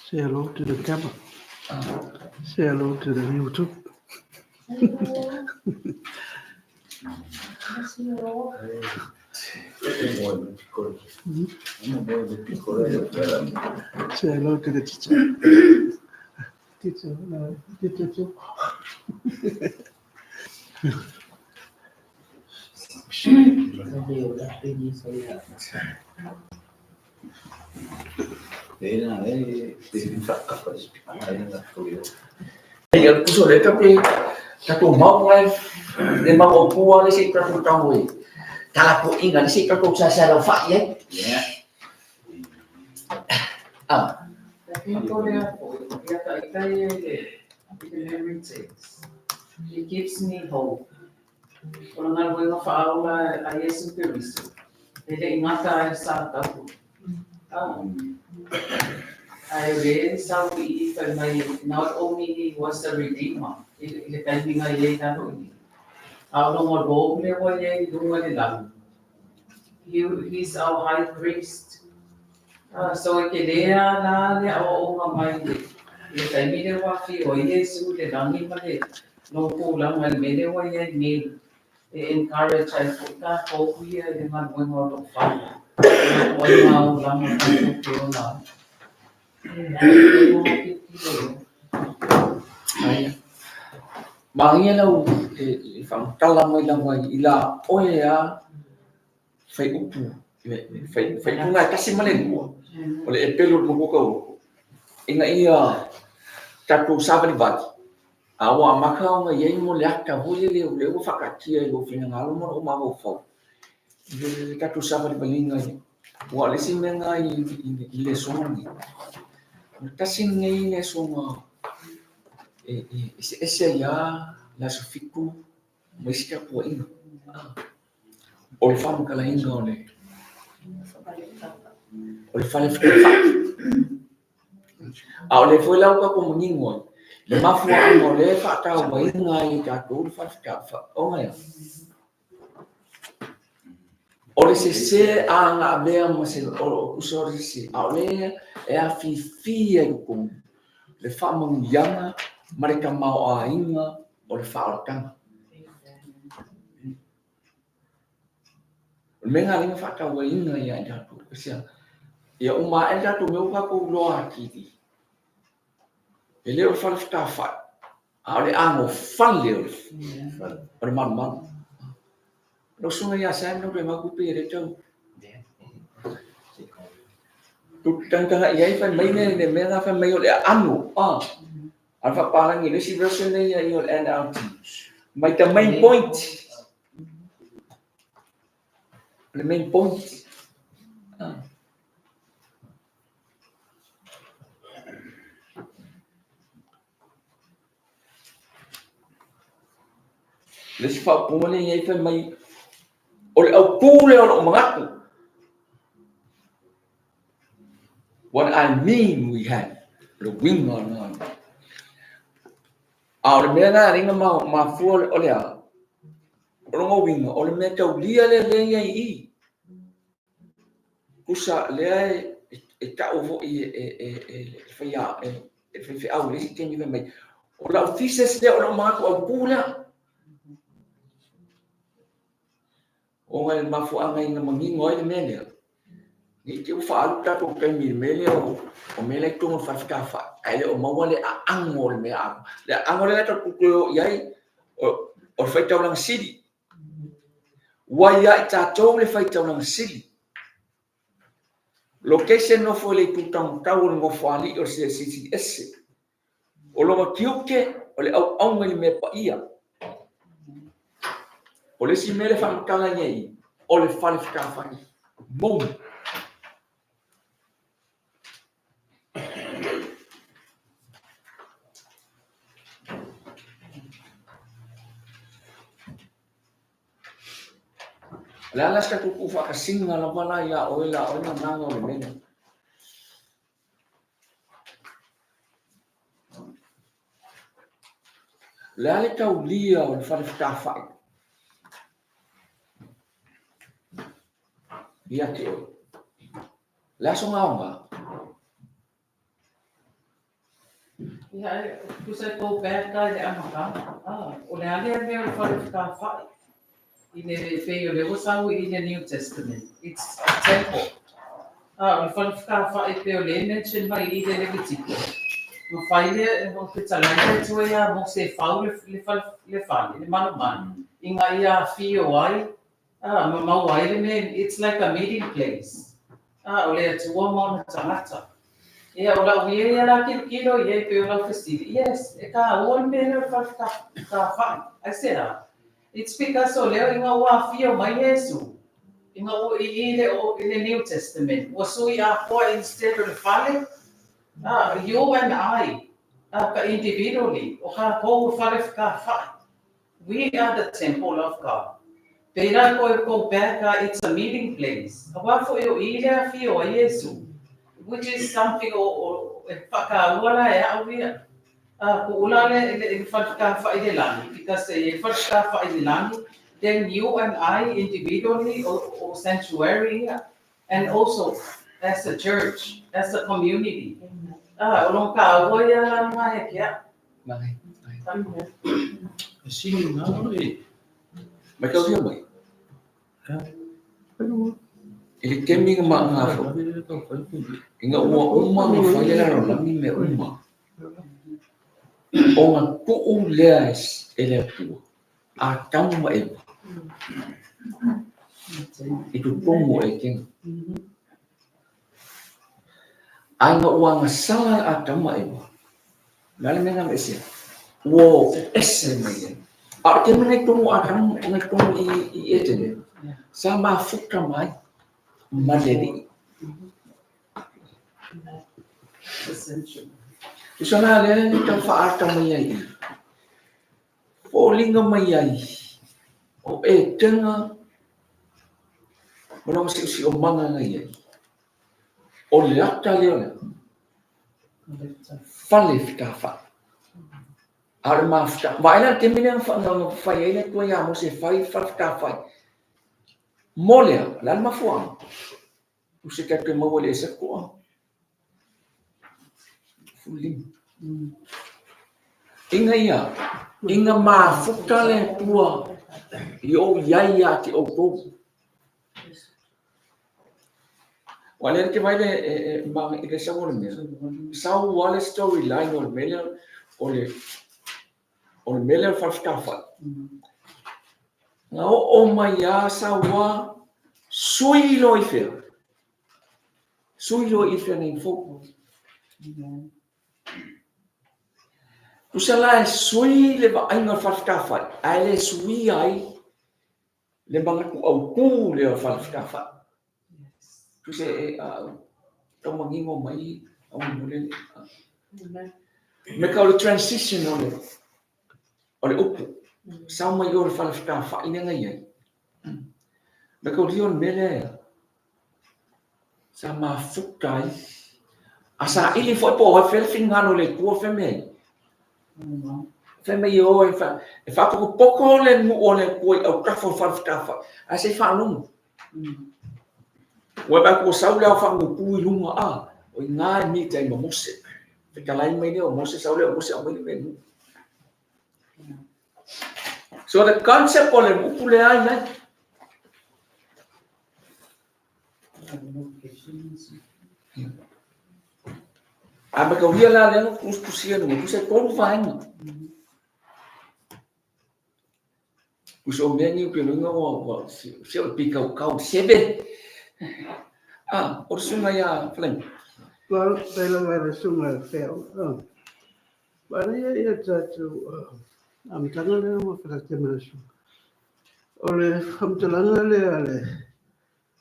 Say hello to the camera. Say hello to the YouTube. Say hello to the teacher. Teacher, no, teacher too. Tatou mau ai le mau opua le se tatou tau e talapoiga le se tatou sasalau fa'i ai. Ah. He gives me hope. O le galuega faaola a Iesu Keriso, e le i gata ai le sa tapu. Ae o lea e sau i i fai mai, not only he was a redeemer i le taimi na i ai lalo i i, a o lona role lea ua i ai i luga i le lagi, he, he's our high priest. So e tele lava la le aoaoga mai i le taimi lea ua afio ai Iesu i le lagi ma le lou tulaga i le mea lea ua i ai nei e encourage ai foi tatou ia i le galuega o lo o fai i ituaiga olaga tatou te ola ai. Magia lau e faamatala mai lava i la oe a faiupu, faiupuga e tasi ma le lua, o le epelu o le matua tauloto, ina ia tatou savalivali, a ua amata ona i ai mo le ata foi lele o lea ua faataatia i lou finagalo ma lou mafaufau, i le tatou savalivaliga i, aua o le isi mea lena i lesona nei, o le tasi lenei lesona e eseese ai lava le aso Fitu ma isi tapuaiga. O le faamatalaina o le o le fale fetalai. A o lea foi la ua tatou manino ai, le mafuaaga o lea e faatauaina ai e tatou le fale fetalai, ona e a? O le sese a na avea ma se o tusa o le sese, a o lea e afifi ai i totonu le faamanuiaga ma le tamaoaiga o le faaolataga. O le mea lena lea na faatauaina ia i tatou, aisea? Ia uma ae le tatou mea ua tatou iloa atili, e le o le fale fetafai, a o le anofale o le malumalu. Lau susuga ia Sam, lau toe mapu pei e le tau. Tagatagai i ai fai mai le mea lena fai mai o le aano. Ah. A le faapalagi le isi version lea ia o le NLT. Mai the main point. Le main point. Ah. Le isi faaupuga lea e i ai fai mai, o le autū lea o lou manatu. What I mean we have, le uiga lena. A o le mea lena e ala ai ona mafua o le a? O lona uiga, o le mea taulia lea lea e i ai i i. Tusa lea e tau foi e le faifeau i le isi taimi fai mai, o lau thesis lea o lou manatu autu lea. Ona e mafuaaga ina manino ai le mea lea, ne i te i ua faaalu le tatou taimi i le mea lea o mea la e i totonu o le fale-fetalafai, ae le o maua le aano o le mea atoa. Le aano lea tatou te o i ai, o le faitaulaga sili. Ua ia i tatou le faitaulaga sili. Location nofo i le itu taumatau o le nofoalii o le Silisili Ese. O lona tiute o le auauna i le mea paia. O le isi mea lea e faamatala i ai, o le fale fetafai moni. O le a la se tatou tuufaatasiga lava la ia oe la oe gagana o le mea lea? Le a le taulia o le fale fetafa'i ia te oe? Le a sona aoga? Ia, e tusa e go back i le amataga. Ah, o le a lea mea o le fale fetafa'i i le pei o lea ua sau i le New Testament. It's a temple. Ah, o le fale fetafa'i pei o lea e mention mai i le Levitiko. Na fai lea, o fetalai le Atua ia Mose e fau le, le fale, le fale, le manumanu, ina ia afio ai, ah, ma maua ai le mea, it's like a meeting place. Ah, o le Atua ma ona tagata. Ia, o lau ia ia la tilotilo i ai pei o lau fesili, yes, e tāua le mea lea o le fale fetafa'i. Aisea? It's because o lea ina ua afio mai Iesu, ina ua i i le, i le New Testament, ua sui atoa instead o le fale, ah, you and I, ah, ka individually, o kākou e fale fetafa'i. We are the temple of God. Pēlā koe go back a it's a meeting place. Aua foi o i le afio a Iesu, which is something o, o, e whakaua la e au ia. A ko ula le, le, le whalewhakawha i le lani, because e whalewhakawha i le lani, then you and I individually o, o sanctuary ia, and also as a church, as a community. Ah, o long ka ua ia la nga he kia. Mai. E sini ngā e. Mai kau hia mai. I le kemi nga ma ngā fo. I nga ua uma nga whai le lalolagi me uma. O nga tuu lea e le Atua, Atamu ma Eva, i totonu o Etena. Ai nga ua agasala Atamu ma Eva, le a le mea na aveesea? Ua o ese mai ai. A o le taimi na i tonu o Atamu na i totonu i Etene, sa mafuta mai ma le Alii. Tusa la lea e tau faaata mai ai i. Foliga mai ai o Etena ma lona siosiomaga na i ai. O le ata lea o le fale fetafa'i. A o le mafuta, vaai la le taimi lea na fai ai le Atua iā Mose e fai fale fetafa'i. Mo lea, o le a le mafuaaga? O se tatou te maua i le ese toa. 15. Ina ia, ina mafuta le Atua i ou i ai ia te outou. Ua lea te vai le, e, e, ma, i le sau o le mea. Sau a le storyline o le mea lea, o le, o le mea lea o le falefetafai. Na oo mai a sau a sui loa i fea? Sui loa i fea nei fou. Tusa la e sui le vaaiga o le falefetafai, ae le suia ai le manatu autū lea o le falefetafai. Tusa e a tau manino mai au mole le. Me ka o le transition o le o le upu. Sau mai o le falefetafai lea na i ai. Me ka o le mea lea ea. Sa mafuta ai. A saili foi po o ai fea le finagalo o le Atua fea mea ai. Fai mai e o e fa, e faapokopoko le nuu o le Atua i autafa o le falefetafai, ae se i faalogo. Ua vaai atu ua sau le ao faagutu i luga, a, o i ina e meet ai ma Mose. Fetalai mai lea o Mose, sau lea o Mose aumai le mea i luga. So the concept o le upu lea i ai. A ma taulia la lea na tusitusia luga, tusa e tolu vaega. Tusa o mea ni o ke luga ua, ua, se o le pikaukau, seve. Ah, o le susuga ia Falaima. Well, pei lava le susuga e Phil. Manaia ia tatou amataga lea ua falate ma le susuga. O le faamatalaga lea a le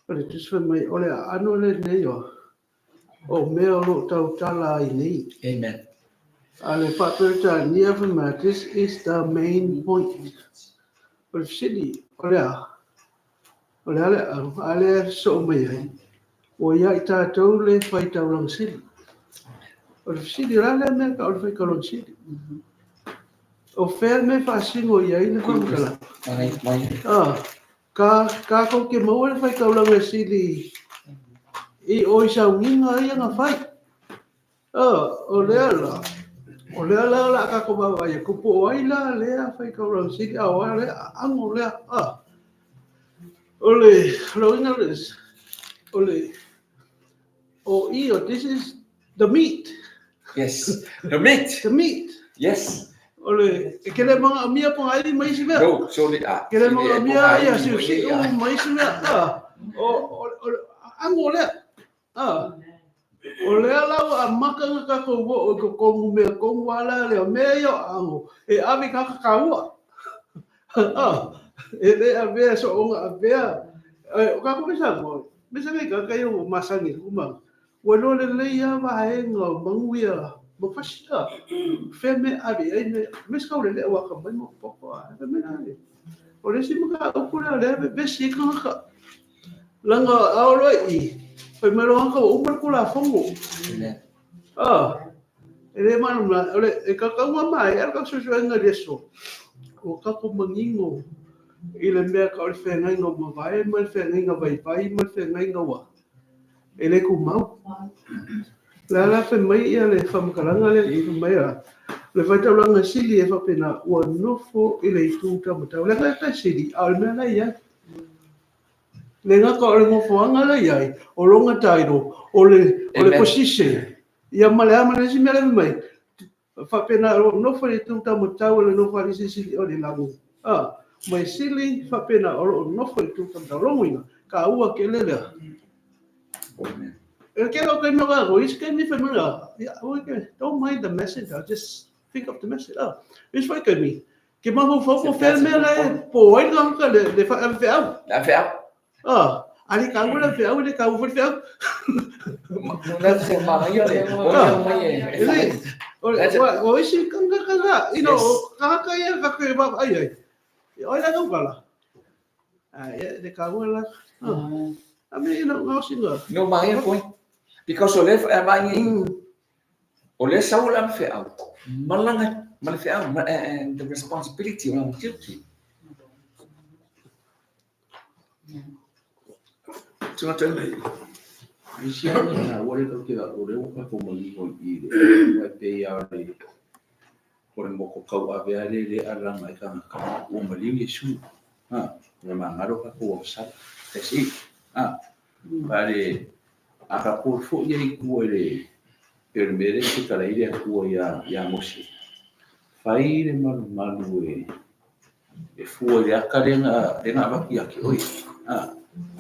o le Tusi fai mai, o le aano lenei o o mea o lo o tautala ai nei. Amen. A le Faa-Peretania fai mai, this is the main point. O le fesili, o le a? O le a le aano? A lea e sosoo mai ai, ua ia i tatou le fai taulaga sili. O le fesili, o le a lea mea tau o le fai taulaga sili? O fea le mea e faasino i ai le faamatalaga? Mai, mai. Ah, ka tatou te maua le faitaulaga sili i o i sauniga ia na fai. Ah, o lea la, o lea la o le a tatou vaavaai atu po o ai la lea faitaulaga sili, a o ai lea aano lea. Ah, o le uiga o le o i o this is the meat. Yes. The meat. The meat. Yes. O le, e ke le manaomia pogai ma isi mea. No, so le Ke le manaomia ia siusiu ma isi mea. Ah, o le aano lea. Ah, o lea la ua amata ona tatou oo i totonu mea tonu lava la lea, o mea ia o aano, e ave i tagata taua. Ah, e le avea soona avea. O tatou mai Samoa, me sa ngai tagata ia ua masani i kuma. Ua iloa lelei lava vaega o manu ia ma fasi. Ah, fea mea ave i ai mea, me sa kaulelea ua atamai ma popo. Ah, fai mai la le. O le isi mataupu lea o lea e vevesi ai tagata. Leaga a oo loa i i, fai mai loa tagata ua uma le Tulafono. Amen. Ah, e le malamalama, o le e tatau ona maea le tatou suesuega i le aso, ua tatou manino i le mea tau o le feagaiga ua mavae ma le feagaiga vaivai ma le feagaiga ua e le tumau. O le a la fai mai ia le faamatalaga lea i fai mai a le faitaulaga sili e faapena ua nofo i le itu taumatau. Leaga e tai sili, a o le mea la e i ai. Le gata o le nofoaga la e i ai, o lona title, o le Amen. position, ia ma le a ma le isi mea la e fai mai, faapena o lo o nofo i le itu taumatau o le nofoalii silisili o le lagi. Ah, ma e sili faapena o lo o nofo i le itu taumatau. O lona uiga, taua tele lea. Amen. E ke o taimi o ka go, isi taimi fai mai la, yeah, okay, don't mind the message, I'll just think of the message. Ah, isi foi taimi, ke mafaufau po fea le mea la e po ai le tagata le feau. Le feau. Ah, a le taua le feau, e le taua foi le feau. Na se manaia le, o le mai e. E le, o le, o isi kanga kanga, you know, Yes. tagata ia ka ke vaavaai ai. O ai la kaukala. Ah, ia, le taua la. Ah, I mean, you know, gaosiga. No manaia point. Because o le e mai o le sau la feau. Malanga ma le feau and the responsibility o lana tiute. Tuna tau. Isi a le taua le tau te o le ua tatou manino i le ua e pei a le o le moko tauave le le alanga i tagata ua maliu Iesu. Ha, o le magalo tatou agasala. That's it. Ha, pa le a tatou foi ai i tua i le e o le mea lea e fetalai le Atua ia Mose. Fai le malumalu e fua i le aka lea na avatu ia te oe. Ha,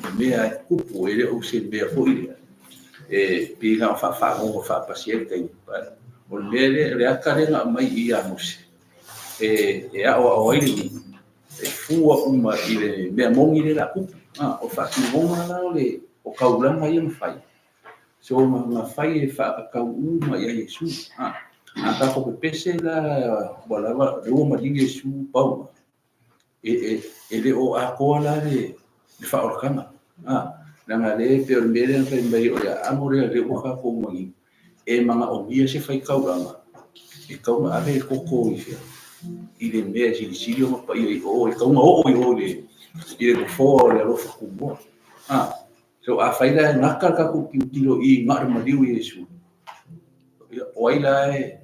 o mea e tupu e le o se mea foi lea. E pei na o faafagogo faapasi ai le taimi. O le mea lea, o le aka lea na aumai i ia Mose, e aoao ai le nuu, e fua uma i le mea moni lea o le a tupu. Ha, o le faatinoga la o le o kaulana ia na fai. So na fai e faatatau uma ia Iesu. Ha, a tatou pepese la ua lava le ua maliu Iesu pauga. E le o atoa la le faaolataga. Ha, leaga le pei o le mea lea na fai mai o le aano lea lea ua tatou manino, e manaomia se faitaulaga e tau na ave le koko i fea, i le mea e silisili ona paia i o, e tau na oo i o i le nofoa o le alofa tumoa. Ha, so a fai la e gata le tatou tilotilo i na o le maliu i Iesu, ia, o ai la e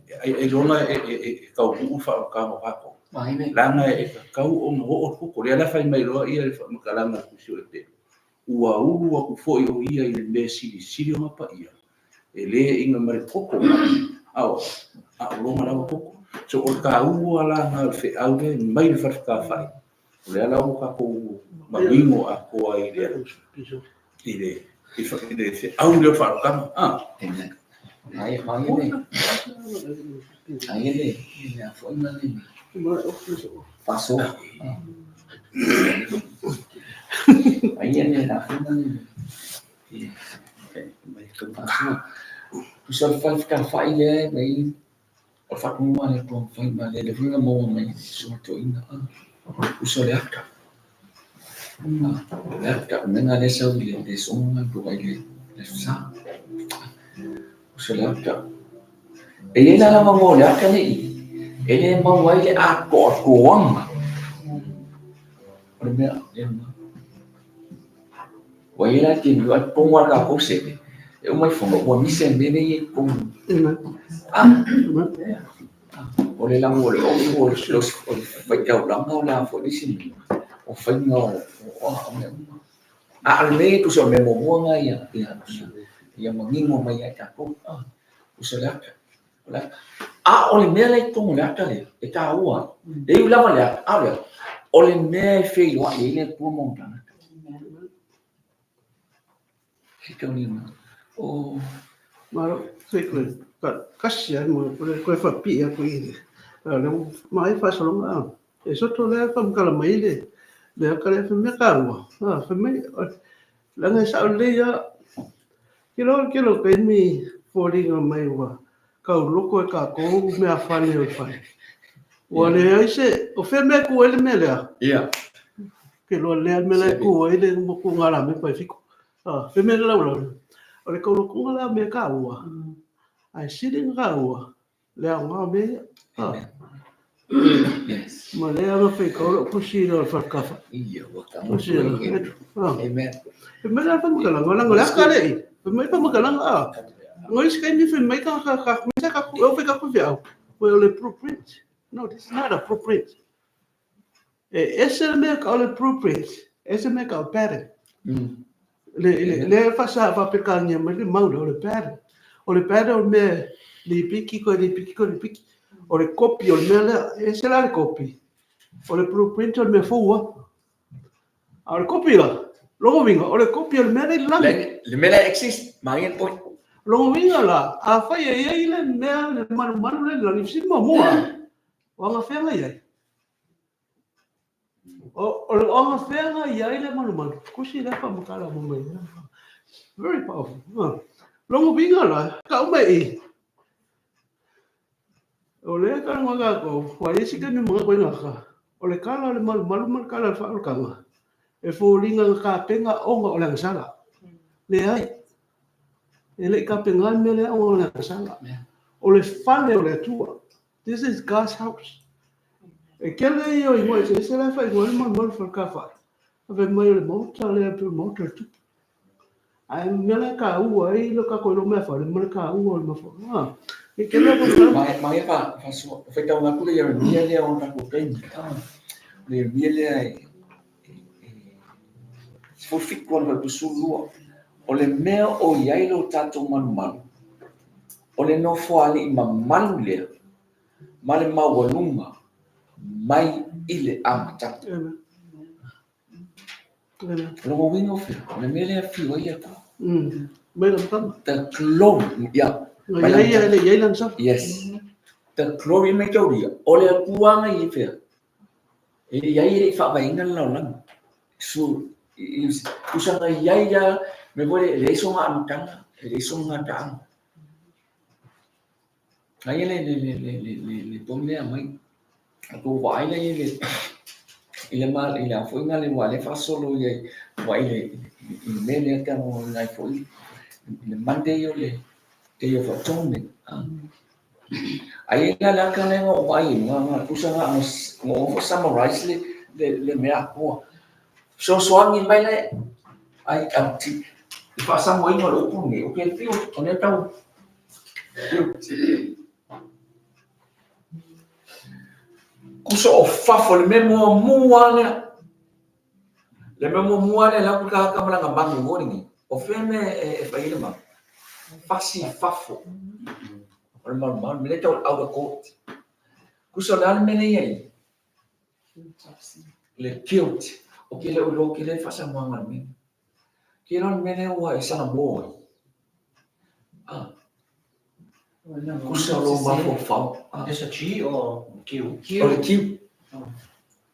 iloga e taunuu le faaolataga o tatou. Mai Leaga e tatau ona oo le koko. Lea la fai mai loa ia le faamatalaga a le Tusi o Epelu. Ua ulu atu foi o ia i le mea silisili ona paia. E le iga ma le koko, a o lona lava koko. So o le taua la na o le feau lea mai le falefetafai. O lea la ua tatou manino atoa i le i le feau lea o le faaolataga. Ah. Amen. Mai mai le. Ai le le a foi na le. Faso. Ai le la foi na le. Faso. Usa le falefetafai le mai o le faatonua le Atua mafai ma le le foi na maua mai so toina. Usa le aka. Le aka mea le sau i le soga luga i le sa. Usa le aka. E i ai la lava mo le aka nei. E le maua ai le atoatoaga o le mea le lena. Ua i ai la le taimi ua tonu lava le tatou sele, e uma ifo ua misi le mea lea e i ai i totonu. Ah, o le lau o le ofu, o le faitaulaga, o le a foi le isi mea, o faiga o mea uma. A o le mea ia tusa o le mea muamua lena ia manino mai ia i tatou, tusa o le ata. O le ata. A o le mea la i totonu o le ata lea, e taua ai, e ui lava le ata, a o le ata, o le mea e feiloai ai le Atua ma ona tagata. Se tauliga. O. Malo, se koe, kasi ai mo koe koe whapii a koe i le. Le mai whaasologa a. E soto lea whamkala mai le le aka le whamea ka ua. A, whamea, langa e sao lei a. Kilo kilo kaimi fōlinga mai ua kau loko e kākou mea whane o le whare. Ua le ai se, o whea mea ku ai le mea lea? Ia. Ke loa lea mea lea ku ai le mo ku ngā rā me pai fiko. A, whea mea lau lau. O le kaulokonga la mea ka ua. Ai sili nga ua. Le ao ngā mea ia. A. Yes. Ma le anga whai kau lo kusi lo whakafa. Ia, ua ka Kusi lo. A. Amen. Fai mai la whamakalanga, langa le aka le i. Fai mai whamakalanga a. Ngoi se kaimi fai mai ka ka ka ka ka ka ka ka ka o le blueprint. No, this is not a blueprint. E ese le mea ka o le blueprint, ese mea ka o pattern. Le le le fasa fa pekania mai le maula o le pattern. O le pattern o mea le piki ko le piki ko le piki. O le copy o le mea lea, ese la le copy. O le blueprint o le mea fou a. O le copy la, longo winga, o le copy o le mea le lagi. Le mea la exist, ma ia point. Longo winga la, a fai e ia i le mea le manu manu le lagi, si mua mua. O anga whenga iai. O le anga whenga iai le manu manu. Kusi le wha makala mo mai. Very powerful. Longo winga la, ka ume i. O le ka ngā ko, wa isi ka ni mga koe ngā O le kala o le malu malu ma le kala o le whaolokanga. E fōlinga ngā kāpenga onga o le angasala. Le ai. E le kāpenga me le onga o le angasala. O le whale o le Atua. This is God's house. E kele i o ingoa, se se la whai ingoa, malu malu whale ka whai. A whai mai o le mauta, le a mauta le tupu. Ai mea le ka ua i lo ka koe lo mea whale, ma le ka ua o le mawha. E kele o le Ma ia fa fa so fa tau ngā kura Jeremia lea o tatou taimi. O le Jeremia lea e 17 ana whai pusulua. O le mea o iai lo tatou malumalu. O le nofo ali'i mamalu lea ma le maualuga mai i le amataga. Amen. Amen. O lona uiga o fea, o le mea lea fiu ai le Atua. Mai la mtama. The glory, ia. Ngai ai ia le iai la msama. Yes. The glory mai tauria. O le Atua ngai i fea. E iai e le i whaavainga le laolagi. So, usa ngai iai ia, me voi le iso ngā amataga, e le iso ngā taanga. Ngai le le le le le le le pom lea mai. A tou vaai la i le i le ma i le a foi nga le wa le faasolo ia wa i le i le mea lea tau ngai foi i le Monday o le Day of Atonement. Ai la la ka le ngo vai nga nga tusa nga ngo ngo summarize le le le mea akoa. So soangi mai le ai au ti i faasamoaina o le upu lenei o ke fiu o lea tau Kusa o fafo le mea muamua lea. Le mea muamua lea lau ka ka malanga mangu mo lenei. O fea mea e fai ai le mangu? Fasi fafo. O le malumalu, me le tau outer court. Kusa o le a le mea lea i ai? Le guilt. O ke le o ke le faasamoaga le mea. Ke la le mea lea ua e sana mō ai. Ah. Kusa o lo mafaufau. Ah. It's a G or Q? O le Q.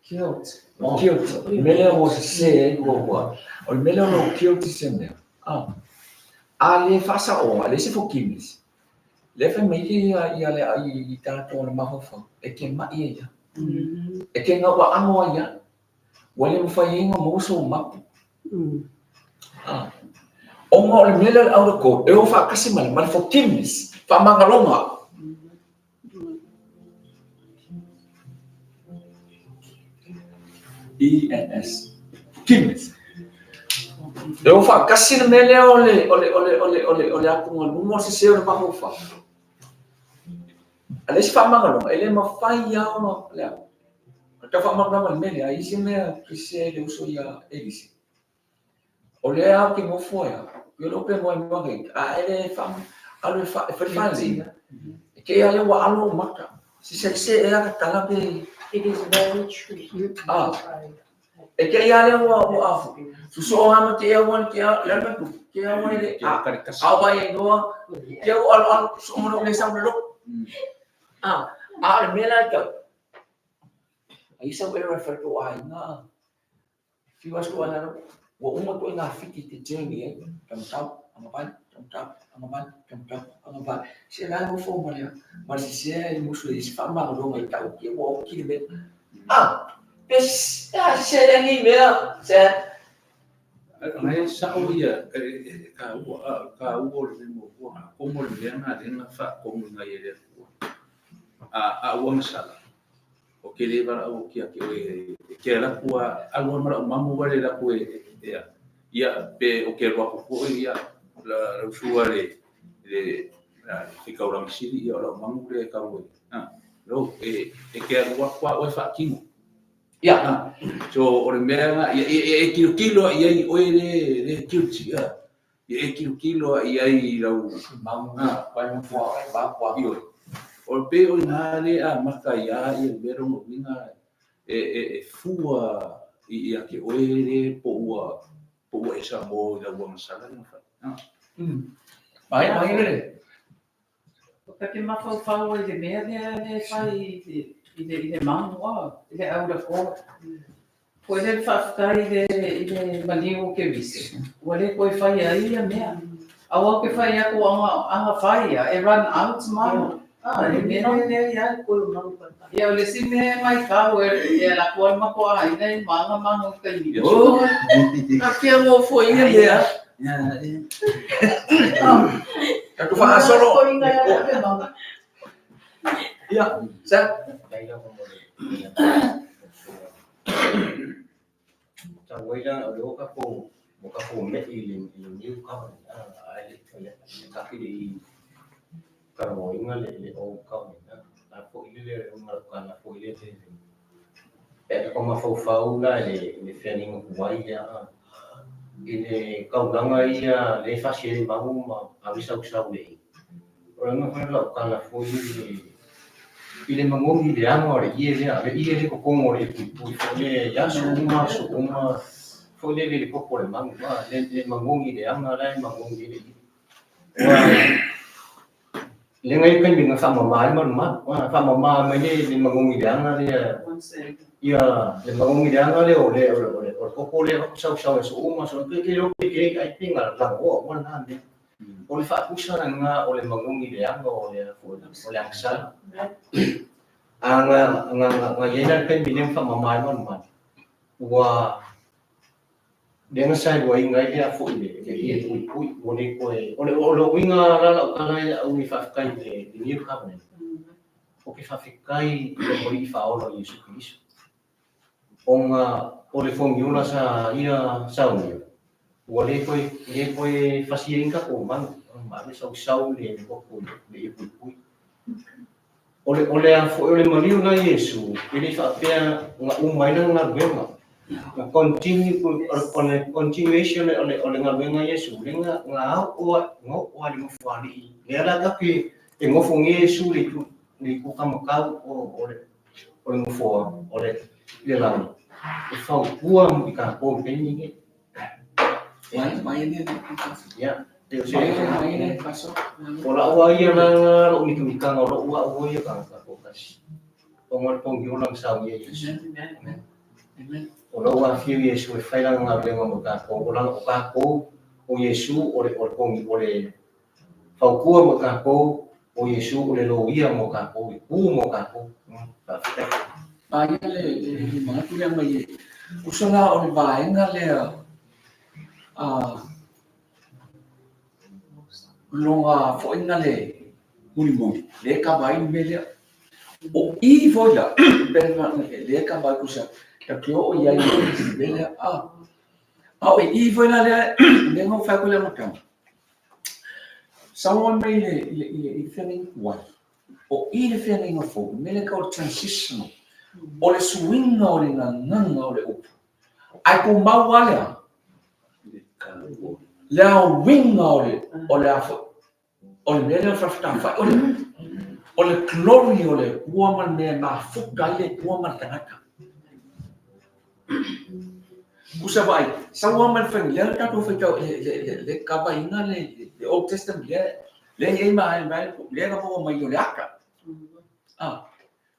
Guilt. Guilt. Le mea lea ua sese ai ua ua. O le mea lea o lo guilt se mea. Ah. A le faasaoga, le se forgiveness. Le fai mai ke ia ia le i i tātou o le mafaufau. E ke mai e ia. E ke ngā ua ango ai ia. Ua le mawhai ai ngā maua so mapu. Ah. O ngā o le mea lea le outer court, e o whaakasi ma le forgiveness, whaamangaloga. E N S. Forgiveness. E o faatasi le mea lea o le o le o le o le o le o le atugaluga o le sese o le mafaufau. A le isi faamagaloga, e le mafai lava ona le a. O le tau faamalamalama i le mea lea, a i ai se mea ou te sese ai i le uso ia Elise. O lea ou te nofo ai lava, i lou pe noa i a e le fa alu e fa e fai faalelei, e te i a lea ua alo ou mata. Se se se ea ka tala pe. It is very true. Ah. E te i a lea ua ua afu. Susoo lava ma te ia ua te ia le alu tu. Te ia ua le a a vai ai noa. Te ia ua alo alo so mo le sau le loko. Ah, a o le mea la e tau. Ai sau era e fai tō aiga. Fiu aso ana rau, ua uma koe ngā whiti te journey ai, tau agavale, tau agavale, tau agavale. Se la e nofo ma le ma le sesea i musu i se faamagaloga i tau ki ua oki le mea. Ah, pe a sese le angi mea, se. Ngai sao ia e ka ua a ka ua o le mea muamua a komo le mea na le na whaakomo ngai e le atua. A ua masala. O ke le valaau o kia ke oe e ke laku a alu a mala o mamu wale laku e e ia pe o ke alu aku foʻi ia la la usua le le la ke kaulanga sili ia o lau mamu le kau e a lo e e ke alu aku a oe faatino. Ia. So o le mea lena ia ia e tilotilo i ai oe le le guilty a ia e tilotilo i ai i lau Mamu vai mafua ai va kua. Ioe. O le pei o ina le amata ia ia le mea lona uiga e e e fua i ia te oe le po ua po ua e Samoa i lau agasala le mafai. Mai mai le. Ta te mafaufau ai i le mea lea lea e fai i le i le mamu a, i le au lako. Koe lea le faafetai i le i le maliu o Keriso, ua le toe faia ai ia mea. Aua ou te fai atu aga aga fai ia, e run out malu. A, le mea lea lea i ai. Ia o le isi mea e maitau e e ala atu ai le matou aiga i maga maga i taimi. Oh, ka fia nofo i ia mea. Tatou faagasolo. Ia, sa. I le kaulaga ia lea e fasi ai le magu ma ave sausau le i. O le aga foi lau tala foi i le magogi leaga o le ie lea, le ie le totogo o le puipui foi lea i aso uma aso uma foi lele i le koko o le magu, a le magogi leaga la e magogi ai le ie. Ua le ngai taimi na faamama ai malumalu, a faamama mai le magogi leaga lea ia le magogi leaga lea o le o le o le o le koko lea avatu sausau i aso uma aso uma, pe le pe ke ai pe ga lagoa uma lena mea. O le faatusa lena o le magogi leaga o le o le agasala. A ga ga ga i ai la le taimi lea na faamama ai malumalu, ua lea na saeluaina ai lea foi le le ie puipui ua le toe o le o le uiga la lau tala ia au i faafetai i le New Covenant. O ke faafetai i le Alii faaola o Iesu Keriso. Ona o le fogiola sa ia saunia, ua le toe le toe fasi ai ni tatou manu ma ave sausau le koko i le ie puipui. O le o le a foi o le maliu na Iesu e le i faapea na uma ai lana galuega. Na continue o le continuation o le o le galuega a Iesu lea na na oo ai na oo ai i le nofoalii. Lea la tatou te e nofo nei Iesu i le itu le itu taumatau o o le o le nofoa o le le lagi e fautua i tatou i le taimi lenei. Mai mai le Ia, e o se mai le paso. O lau lava ia la lou mitamitaga o lou au ia tagata toatasi. Ona o le pogiola na saunia e Iesu. Amen. Amen. O lau afio Iesu e fai lana galuega mo tatou, o lana o tatou o Iesu o le o le pogi o le fautua mo tatou, o Iesu o le loia mo tatou, e tu mo tatou. Faafetai. Aia le le manatu lea mai e uso la o le vaega lea a loga foʻiga le mulimuli le kava ai le mea lea. O i foi la, pe le kava ai kusa. Tatou te oo i ai i le mea lea. A, a o i foi la lea, lea na ou fai atu i le amataga, saunoa mai i le, i le, i le feagaiga tuai, o i le feagaiga fou, le mea lea e tau o le transitional, o le suiga o le gagana o le upu. Ae tumau lava le a? Le aoina o le, o le a foi, o le mea lea o le faafetafai, o le, o le glory o le Atua ma le mea e mafuta ai le Atua ma le tagata. Tusa vaai, sau lava mai le faiga, lea na tatou faitau, le, le, le, le kavaina le, le Old Testament, lea, lea e i ai ma, lea na maua mai o le ata. Ah,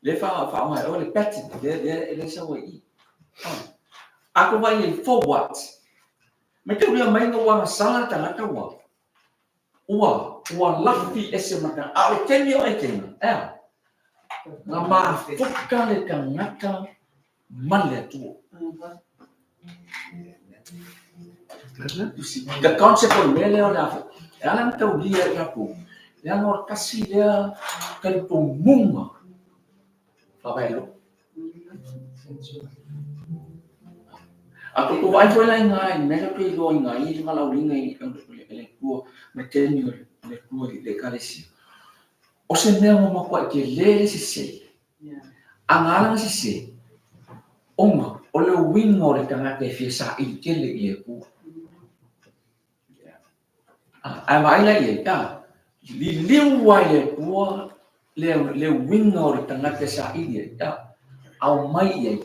lea faaaoga e oe le pattern, lea, lea, lea sau ai i. Ah, a tou vaai i ai, for what? Maitaulia mai ina ua agasala le tagata ua, Ua, ua lafi ese ma tagata. A o le taimi o Etena, e a? Na mafuta le tagata ma le Atua. You see, the concept o le mea lea o le a, e ala ona taulia e tatou, leaga o le tasi lea talitonuga faavae loto. A tou vaai foi la i ina i mea tatou te iloa ina i le valaauina i le Atua ma taimi o le Atua i le Ekalesia. O se mea ua matuai tele le sese. A na ala ona sese, ona o le uiga o le tagata e fia saili tele i le Atua. Ae vaai la i ai, a, liliu lava i le Atua le uiga o le tagata e saili ai, a, aumai i ai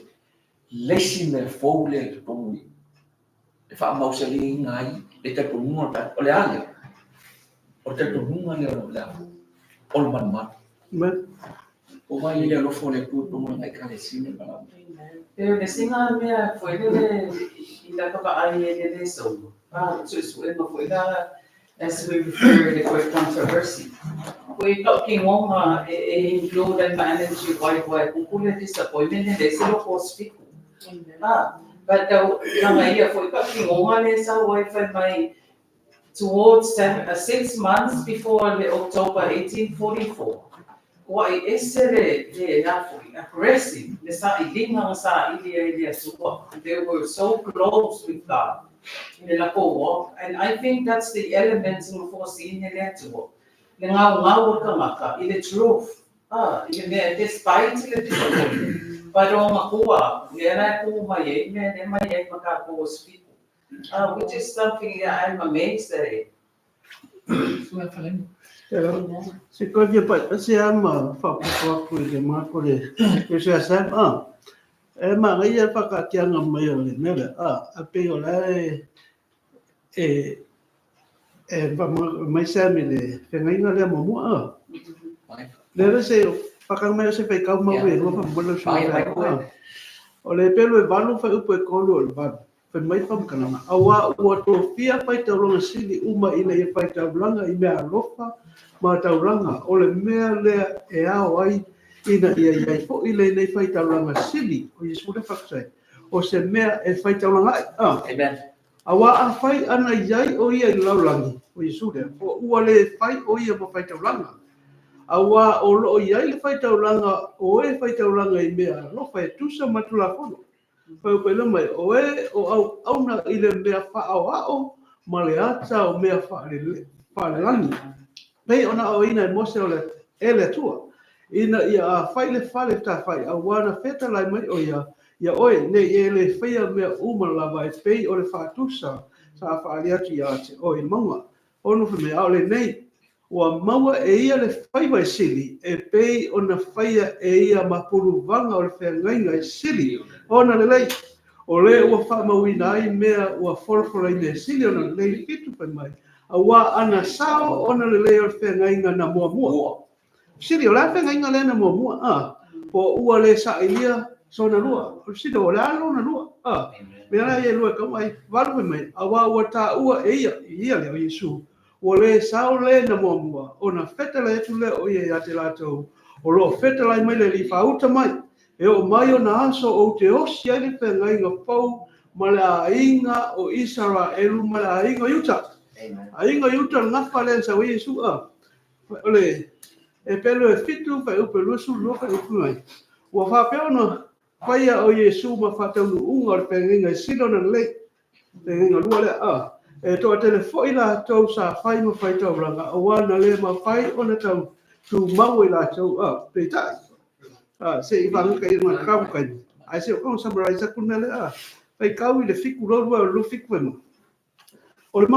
le isi mea fou lea i totonu i e faamausaliina ai le talitonuga o le tatou, o le a lea? O le talitonuga lea o le a? O le malumalu. O vai i le alofa o le Atua i totonu o lana Ekalesia ma le valaauina. Pei o le isi na mea foi lele i laka vaai ai le le solo, a suesuega foi la as we refer i le word controversy. Ko i toʻakigoga e include ai ma energy waiwai kuku le disappointment e le ese loko o sifiku. A, but tau langa ia foi toʻakigoga le sau ai fai mai towards 6 months before le October 1844, ua i ese le a foi, aggressive, le sailiga na saili ai le Atua. They were so close with God i le lakou walk. And I think that's the element na foreseen e le Atua. Le gaugau o le tagata i le truth. Ah, i le mea, despite le disappointment. But o matua, lea la e ku mai ai, mea le mai ai ma tatou o sifiku. Which is something that I'm amazed at it. Se koe fia paipasi a ma whapopo aku i le mako le se a Sam a. E manaia le whakaatianga mai o le mea lea a, a pei o la e e e mai Sam i le whengaiga lea muamua a. Le le se whakanga mai o se whaikau mau e lua whamole o sui. O le pelu e valu whai upu e kolu o le valu. Fai mai faamatalaga, auā ua tofia faitaulaga sili uma ina ia faitaulaga i mea alofa ma taulaga, o le mea lea e ao ai ina ia i ai foi lenei faitaulaga sili, o Iesu lea faafetai, o se mea e faitaulaga ai. A. Amen. Auā afai ana i ai o ia i le lalolagi, o Iesu lea, o ua le fai o ia ma faitaulaga, auā o loo i ai le faitaulaga o e faitaulaga i mea alofa e tusa ma Tulafono. Fai mai, o e o auauna i le mea faaoao ma le ata o mea faalelagi. Pei ona aoina e Mose o le e le Atua. Ina ia a fai le fale tafai auā na fetalai mai o ia, ia oe nei e le faia mea uma lava e pei o le faatusa sa faali atu ia te oe i mauga. Ono fai mai, a o lenei, ua maua e ia le faiva e sili, e pei ona faia e ia mapuluvaga o le feagaiga e sili ona lelei. O le ua faamauina ai mea ua folafolaina e sili ona lelei fitu fai mai. Auā ana sao ona lelei o le feagaiga na muamua. Sili, o le a feagaiga lea na muamua, a, po ua le sailia sona lua. O le sili, o le a lona lua, a, mea la ia lua e kau ai, valu fai mai, auā ua taua e ia, i ia lea o Iesu, ua le sao le na muamua, ona fetalai atu lea o ia ia te latou, o loo fetalai mai le alii faauta mai, e oo mai ona aso ou te osi ai le feagaiga fou ma le aiga o Isaraelu ma le aiga o Iuta. Aiga o Iuta le gafa lea na sau ai Iesu a. O le e pelu e 7 fai upu e 22 fai upu mai. Ua faapea ona Faia o Iesu ma faataunuuga o le feagaiga e sili ona lelei. Feagaiga lua lea a. E toatele foi latou sa fai ma faitaulaga auā na le mafai ona tau tumau e latou a. Peitai, a, se i vagata i ma kau kai. Ae se o kau summarize aku mea lea a. Faitau i le 7 loa 2 o le 27 fai mai. O le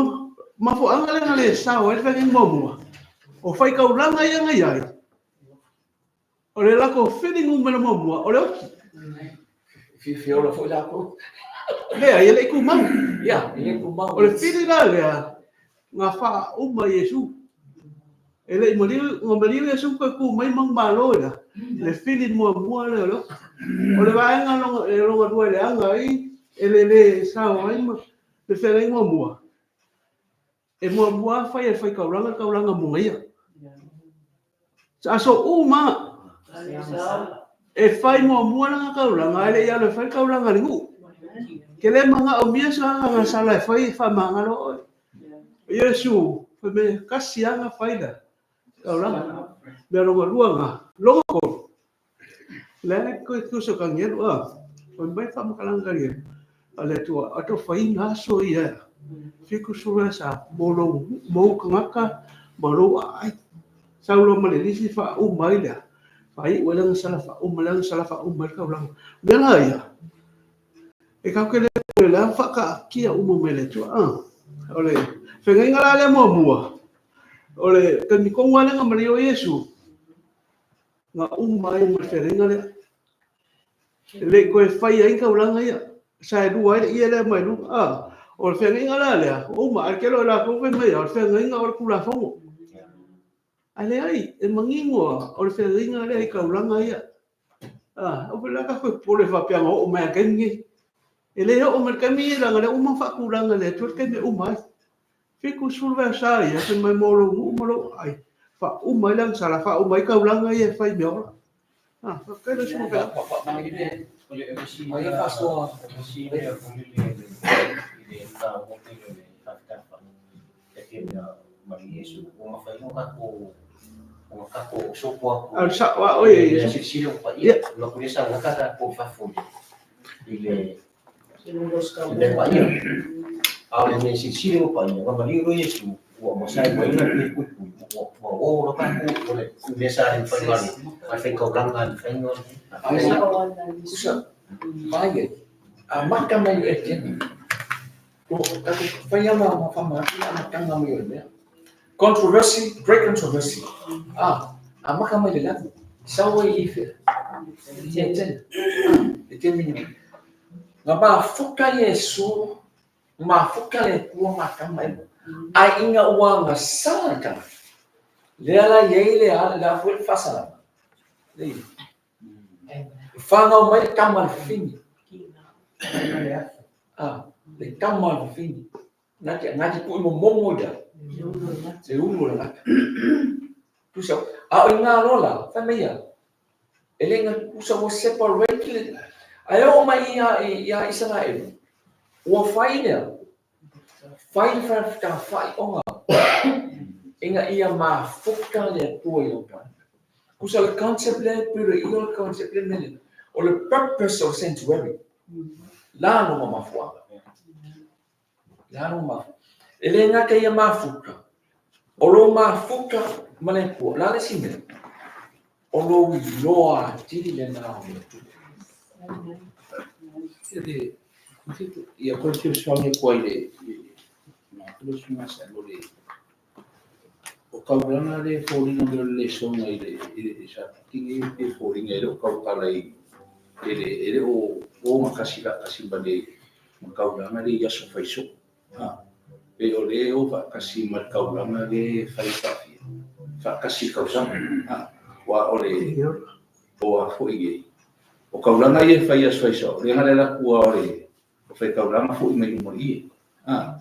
mafuaaga lea na le sao ai le feagaiga muamua, o faitaulaga ia na i ai, o le latou fili numera muamua o le oti. Fiafia ola foi latou. Leai, e le i tumau. Ia, e le tumau. O le fili la lea, na faauma Iesu. E le i maliu, na maliu Iesu toe tu mai manumalo i le fili muamua lea o le oti. O le vaega lona, lona lua e leaga ai, e le le sao ai ma le feagaiga muamua. E muamua fai e le faitaulaga le taulaga mo ia. Aso uma e fai muamua lana taulaga, ae le i alu e fai le taulaga a le nuu. Ke le manaomia sa gasala e fai e faamagalo oe. Iesu, fai mai, tasi lava na fai la taulaga. Mea lona lua na, lona tolu. Le ai koe tusa o Kanielu, a. Fai mai faamatalaga Kanielu. A le Atua, atofaina aso ia. 70 sa mo lou mou tagata ma lou aai. Sau loa ma le lisi faauma ai lea. Faaiu ai le agasala faauma le agasala faauma ai le taulaga. O mea la ia, e tatou te le o le a faataatia uma mai le Atua. A, o le feagaiga la lea muamua, o le taimi tonu lava lea na malie ai Iesu, na uma ai ma le feagaiga lea. E le i toe fai ai taulaga ia. Sa e lua ai le ie lea mai luga. A, o le feagaiga la lea, ua uma, ae tele o i latou fai mai, o le feagaiga o le Tulafono. Ae leai, e manino lava, o le feagaiga lea i taulaga ia. A, aua foi la tatou te popole faapea na oo mai lava i le taimi lenei. E le oo mai i le taimi lenei leaga o lea ua uma ona faatulaga e le Atua le taimi e uma ai. 70 vaiaso ia, fai mai mo lou nuu ma lou aai, faauma ai le agasala, faauma ai taulaga ia e fai i mea ola. A, faafetai lau Susuga Feagai. Ai e faasoa. A o le sao lava oe e Iesu. Ia. Kusa, vai ai. Amata mai o Eteni. O tatou fai lava ma faamagalo le amataga mai o le mea. Controversy, great controversy. Ah, amata mai le lagi. Sau ai i fea. I Eteni. Eteni ni. Na mafuta Iesu, mafuta le Atua ma Atama ma Eva. Ai ina ua agasala le tagata. Lea la i ai le a, le a foi le faasalaga. Le i. E fanau mai le tama a le fafine. Ah, le tama a le fafine. Na te, na te pui momomo i le le ulu o le gata. Tusa, a o i ngā loa la, fai mai ia, e le nga tusa ua separate le, ae oo mai ia, ia Isaraelu, ua fai lea, fai le fetalafai'oga ina ia mafuta le Atua i lou tagata. Tusa o le concept lea e pei o le ia o le concept lea mea lea, o le purpose o le sanctuary, la lona mafuaaga. La lona mafuaaga. E le gata ia mafuta, o lou mafuta ma le Atua, la le isi mea, o lou iloa atili lena o le Atua. Ia koe fesoasoani atu ai i le susuga sa o le o kaulana le foliga mai o le lesona i le sa tingi e foliga e le o kaukala i e le o o makasi faatasi ma le ma kaulana le i aso faiso. Ha. Pe o le o faatasi ma le kaulana le fai faafia faatasi i tausaga. Ha. Wa o le o a foi nei. O kaulana ia e fai aso faiso, le ngale la kua o le o fai kaulana foi mai luma i. Ha.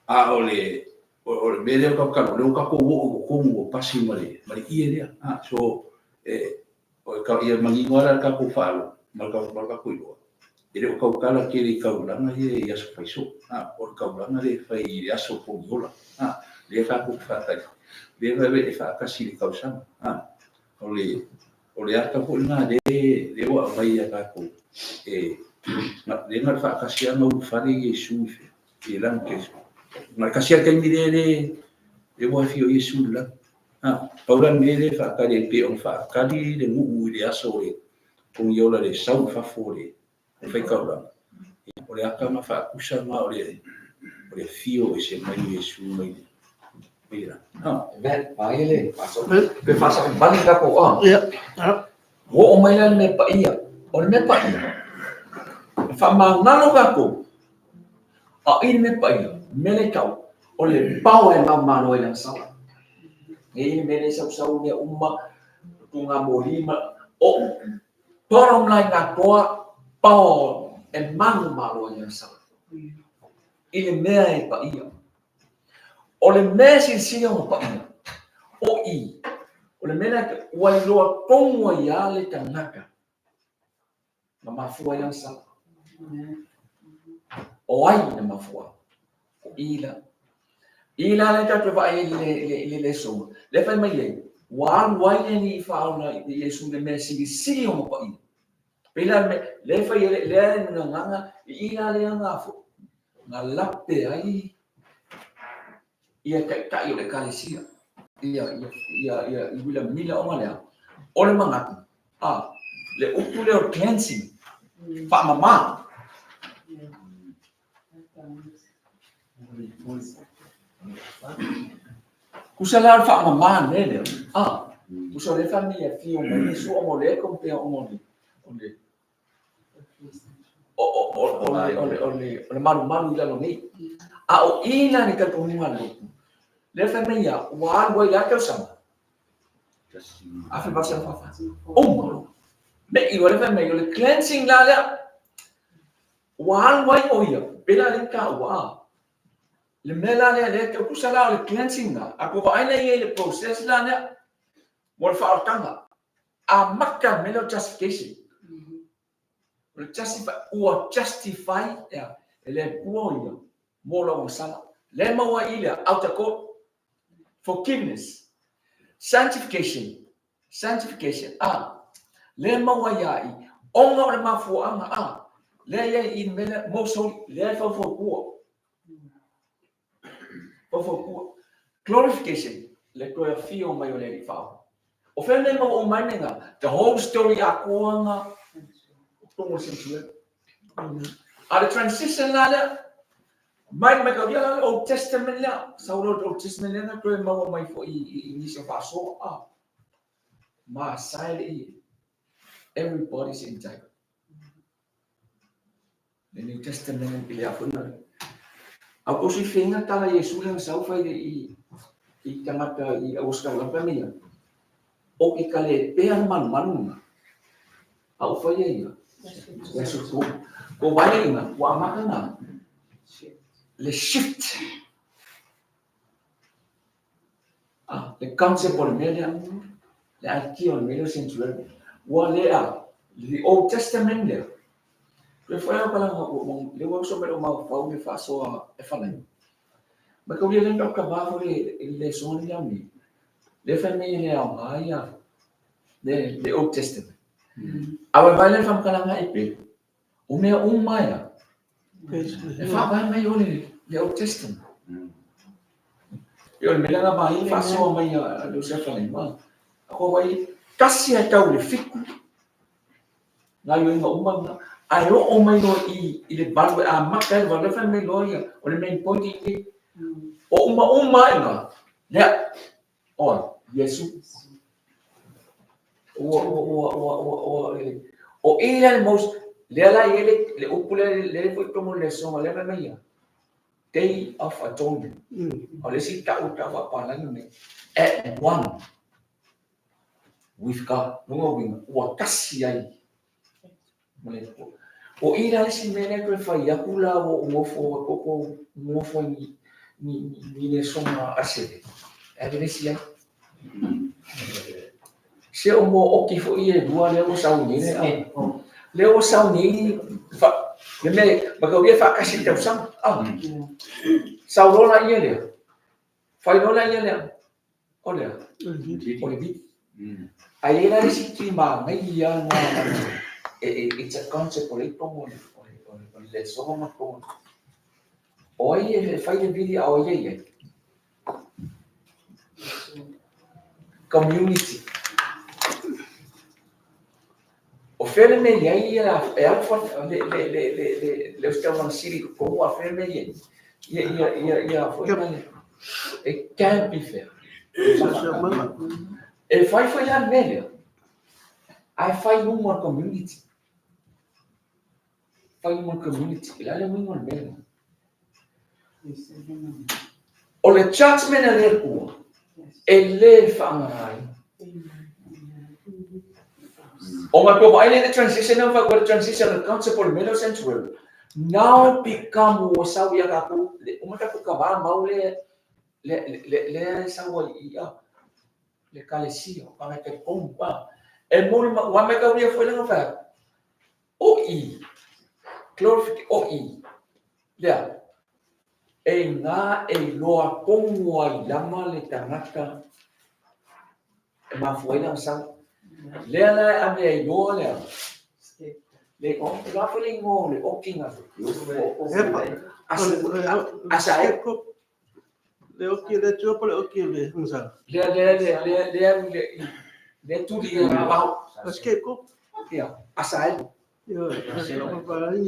A o le o le mea lea o kaukalo, le o kako o o totonu o pasi ma le ie lea. Ha. So e o ka ia manino ala le tatou faalogo ma le tatou iloa. E le o kaukala tele i kaulana ia i aso faiso. Ha. O le kaulana le fai i le aso poniola. Ha. Lea tatou te faatali. Lea e faatasi i le tausaga. Ha. O le O le ata foi lena lea ua aumai ia tatou e lea na o le faatasi lava na ulufale Iesu i fea? I le lagi. Na o le tasi lava le taimi lea lea ua afio ai Iesu i le lagi. Pau la le mea lea e faatali ai pei ona faatali le nuu i le aso o le togiola i le sau i fafo o le faitaulaga, o le ata na faatusa lena o le afio ese mai o Iesu mai le lagi. Pe faasavavali tatou a. Ua oo mai la le mea paia. O le mea paia, e faamagalo tatou. A o i le mea paia, mea lea e tau, o le power e manumalo ai le agasala. E i ai le mea lea e sausau mea uma, tuga moli ma o bottom line atoa, power e manumalo ai le agasala. I le mea e paia. O le mea e silisili ona paia, o i, o le mea lea ua iloa tonu ai lava le tagata na mafua ai lana sala. O ai na mafua? O i la. I la lea tatou te vaai ai i le lesoga. Lea fai mai ai, ua alu ai le Alii faaola i Iesu i le mea silisili ona paia. Pei la le mea, lea fai ai, lea e gagana, i i la lea na fo, na lape ai ia taitai o le Ekalesia, ia, ia, ia, ia, i uilamila ona lea, o le manatu, a, le upu lea o cleansing, faamama. Tusa la o le faamama le mea lea, a, tusa o lea fai mai e afio mai Iesu ona o lea e compare ona o le, o le, o le malumalu i lalo nei. A o i la le talitonuga a le lotu, lea fai mai ia, ua alu ai i le a tausaga? 1844. Uma. Me i loa lea fai mai, o le cleansing la lea, ua alu ai o ia, pei la lea taua, a. Le mea la lea, lea tau tusa la o le cleansing la, a tou vaai la i ai i le process la lea, mo le faaolataga, amata le mea lea o justification. O le justify, ua justify ea, e le Atua ia mo lau agasala. Lea e maua ai i lea, outer court, forgiveness, sanctification, sanctification, a, lea e maua ai ia i, ona o le mafuaaga, a, lea e i ai i le mea lea, most holy, lea e faufautua. Faufautua. Glorification, le toe afio mai o le Alii Faaola. O fea mea maua uma ai mea na? The whole story atoa na totonu o le sanctuary. A le transition la lea, mai mai kaulia la le Old Testament lea, sau loa le Old Testament lea na toe maua mai foi i nisi o faasoa. Ah, ma sae le ie. Everybody's entitled. Le New Testament i le a foi na. Au ko si whenga tala Iesu le sau fai le i i tangata i Australia pa mea. O ke kale pea malu malu na. Au fai ia. Ia su ko. Ko vai ina wa maka na. Le shift. Ah, le concept o le mea lea. Le idea o le mea lea o sanctuary. Ua lea, the Old Testament lea. Toe foi au kalanga, le ua uso mai o maufau le faasoa e falai. Ma kau le lenda o ka vā foi le le soa ni au ni. Le fai mai le ao ngā ia le Old Testament. A wai vai le whamkalanga e pe. O mea uma ia. E whaavae mai o le Old Testament. E o le mea langa mai faasoa mai a le Josefa le ma. A ko vai tasi a tau le fiku. Ngā ioinga uma nga. Ae oo mai loa i le valu e amata ai le valu, lea fai mai loa ia, o le main point i i. O uma uma ai nga, lea, o ai, Iesu. Ua, ua, ua, ua, ua, ua, e, o i la le most, lea la i ai le upu lea, lea foi tonu le lesoga, lea fai mai ia, Day of Atonement. O le isi tau tau faapalagi nei, at one with God. Lona uiga, ua tasi ai ma le Atua. O i la le isi mea lea toe fai atu la ua ou nofo ua koko nofo ai ni ni ni lesoga a sele. E vevesi ai. Se o mo oki foi e lua lea ua sau nei le lea ua sau nei fa le mea ma kau ia faatasi i le tausaga. Ah. Sau loa la ia lea. Fai loa la ia lea. O lea. O le viti. Ae i ai la le isi timagaia lena it's a concept o lea i totonu o le lesona ma totonu. O ai e fai le vili a o ai e i ai? Community. O fea le mea i ai ia e alu fa le le le le le le ositaulaga sili i totonu a o fea le mea e i ai? Ia ia ia ia foi lea. It can't be fair. E fai foi la le mea lea, ae fai i luma o le community. Fai i luma o le community. O le a le uiga o le mea lea? O le judgement a le Atua, e le faagaga. O ngā kua vaai le transition na wha kua transition le concept o le mele o sanctuary. Now become ua sau ia tātou, le uma tātou ka vā mau le le le le sau ai i a le kalesia o ka te tonu pa. E mori ma wa me ka uia foi lenga wha. O i glorific o i lea e ngā e loa tonu ai lama le tangata e mafua ai lana sau. Lea la e ave ai loa lea. Le o la foi le igoa o le okiga. Asa e. Le oki le tua po le oki le ngsa. Lea lea lea lea lea le le tuli ia na pau. Scapegoat. Ia, asa e. Ia, asa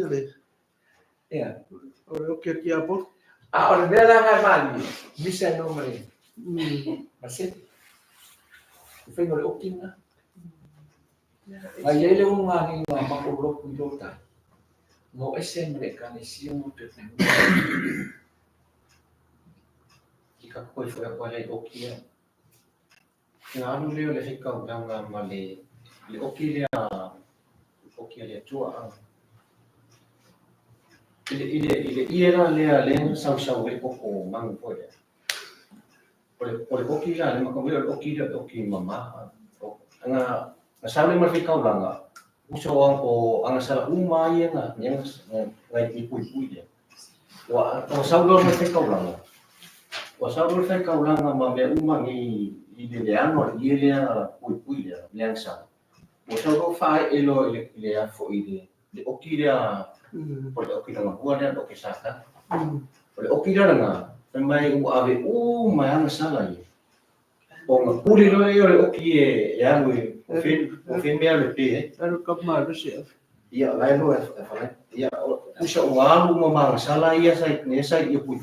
le. Ia. O le oki ki apo. A o le mea la ngai mali, misa no male. Ma se. Whainga o le okinga. Ngai ai le unga ni ngā mako loku i lōtai. Ngō ese ma le ekalesia ngō te whenua. Ki ka koe foi a koe lei oki ia. Nga alu lea o le faikaulaga ma le le oki lea oki a le Atua a. I le i le i le ie la lea lea na sausau ai koko manu foi lea. O le o le oki la le maka o le oki lea o le oki mama a. O nga nga sau le ma le faikaulaga uso o o agasala uma ia nga nga nga i puipui lea. Ua ua sau loa ma le faikaulaga. Ua sau loa le faikaulaga ma mea uma nei i le leaga o le ie lea puipui lea, le agasala. Ua sau loa faaee loa i le i le a foi i le le oki lea o le oki lagavua lea, le oki Satani. O le oki la lena, fai mai ua ave uma e agasala ia. O ga pule loa ia o le oki e e alu e o fe o fe mea alu e pe ai. Alu ka malosi ave. Ia, la e loa e whangai. Ia, pusa o alu ma magasala ia sa i sa i pui.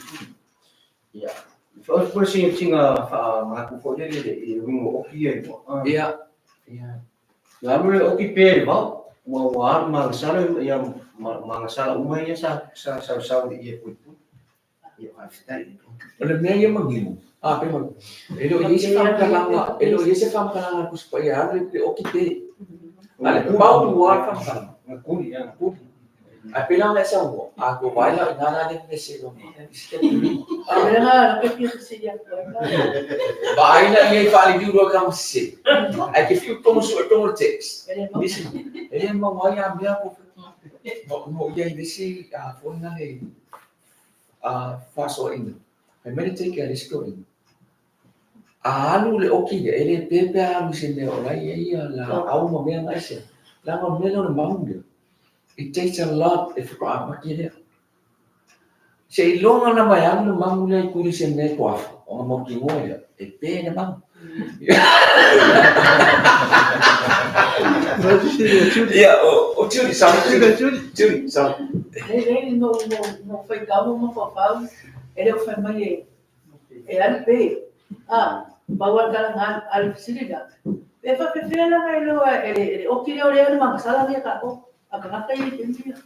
Ia. O se singa singa wha maku fo le le i wingo oki ia. Ia. Ia. Nga alu le oki pe le vau. Ua ua alu magasala ia magasala uma ia sa sa sa sa i pui pui. Ia, whafetai. O le mea ia manino. A, pe ma. E le o i se whamkalanga, e le o i se whamkalanga ku spa ia alu le oki te. A le pau ua le whamkalanga. Nga kuli ia. A pe la sa ua. A ko vai la ngā la le mese lo. Ba ai la ia i whaali viu roa ka se. Ai ke whiu tomo su e tomo text. Nisi. E le ma wai a mea ko mo mo ia i nisi a fona le a whasoaina. Fai mai le take a le isi toeaina. A alu le oki lea, e le pe pe a alu i se mea o la e i ai ia laau ma mea na ese. Leaga o le mea lea o le malu lea, it takes a lot e whakaā maki lea. Seiloga lava e alu le malu lea i kuli se mea i toafa, ona mautinoa lea, e pe le malu. Ia, o Judy, sorry, Judy, Judy, sorry. Nei, nei, no, no, no faitau ma faufau, e le o fai mai e, e alu pe, a, pau a tala nga alu fesili la. Pe faapefea la ngai loa e le, e le oki lea o le alu magasala ia ka o, a tagata ia i te mea.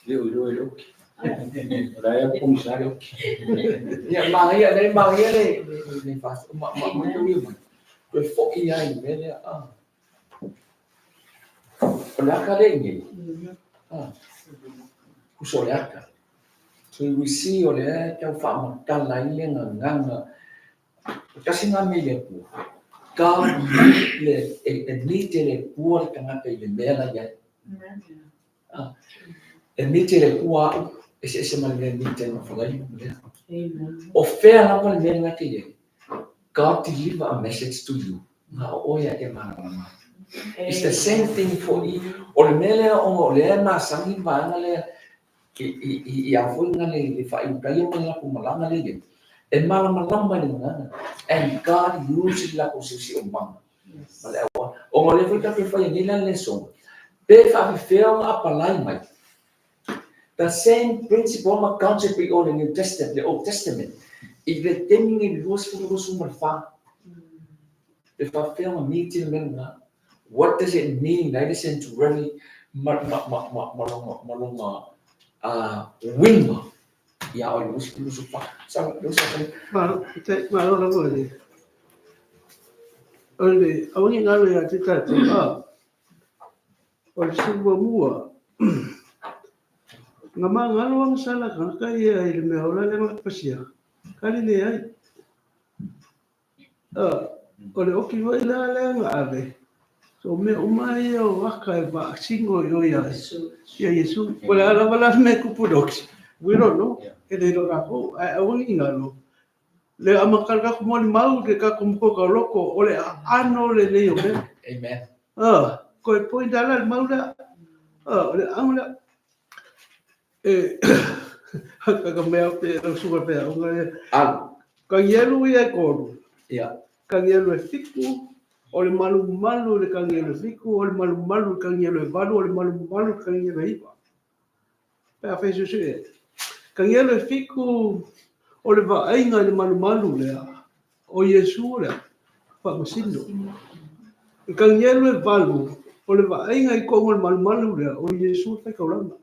Le o iloa i le oki. O la e pogisa le oki. Ia, manaia, le manaia le, le, le, ma, ma, ma, ma, toe foi ai i le mea lea, a. O le aka lea i nei, a, uso o le aka. So you will see o lea e tau faamatala ai le gagana. O tasi ngā mea i le Atua, ka le, e, e mite le Atua le tagata i le mea la i ai. A, e mite le Atua au, eseese ma le mea e mite ai ma Falaima ma lea. O fea lava le mea lena te i ai, God deliver a message to you, na o oe a e malamalama ai. It's the same thing for i, o le mea lea ona o lea e masani le vaega lea i, i, i, i a foi na le, le faaiutaia ma le latou malaga lea i ai, e malamalama i le gagana. And God uses le latou siosiomaga ma le auala. Ona o lea foi tatou te faia nei la le lesona, pe faapefea ona apalai mai. The same principle ma concept i o le New Testament, le Old Testament, i le taimi nei le 20 24. Pe faapefea ona meet le mea lena. What does it mean ai le sanctuary ma, ma, ma, ma, ma lona, ma lona uiga ia oe le 20 24. Sa, le sa, Ma, te, ma lola mo le. O le, awangi ngalo ia te tātou, a, O le sui muamua, nga mangalo ang sala ka ka ia i le mea ola le nga pasia, ka le le ai. O le oki foi la le nga ave, so mea uma ia o aka e va singo i o ia ia Yesu. O le ala wala me kupu dox. We don't know. E le ro rako, ai awangi ngalo. Le amakal ka kumoli mau le ka kumuko ka loko o le ano le nei o mea. Amen. Ah, koe point ala le mau lea. Ah, o le au lea. E, ka ka mea te lau suka pea. O ngā Alu. Ka ielu ia e kolu. Ia. Ka ielu e fiku, o le malu malu le ka ielu e fiku, o le malu malu le ka ielu e valu, o le malu malu le ka ielu e iwa. Pea whai susu e. Ka ielu e fiku, o le vaaiga i le malumalu lea, o Iesu lea, faamasino. I ka ielu e valu, o le vaaiga i koʻu o le malumalu lea, o Iesu e faikaulana.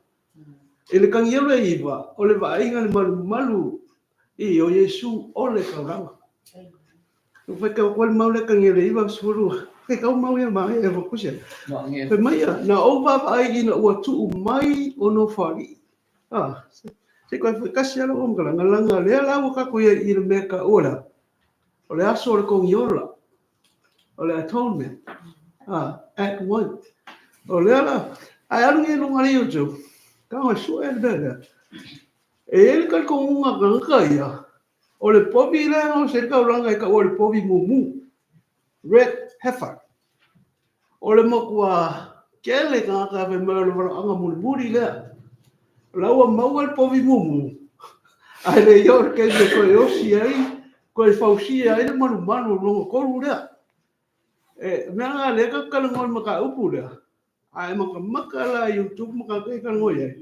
I le kagielu e iwa, o le vaaiga i le malumalu i o Iesu o le kaulana. O fai kau koe mau le kagielu e iwa sefulu, fai kau mau ia mai e wakusia. Fai mai ia, na ou vaavaai ina ua tuu mai o Nofoalii. Ah, se koe fai kasi ala o mkalanga langa lea la ua kako ia i le mea ka ua O le aso o le kogiola, o le atonement, ah, at one. O lea la, ai alu nge lunga le YouTube, ka ngoi sue le mea lea. E i ai le talitonuga tagata ia, o le povi lea o se taulaga e taua o le povi mumu, red heifer. O le matua tele tagata fai mai o le valaauga mulimuli lea. O la ua maua le povi mumu, ae le i oo le taimi e toe osi ai, toe fausia ai le malumalu o lona tolu lea. E mea la lea tatou talanoa i le mataupu lea, a e matamata la i YouTube ma tatou e talanoa i ai,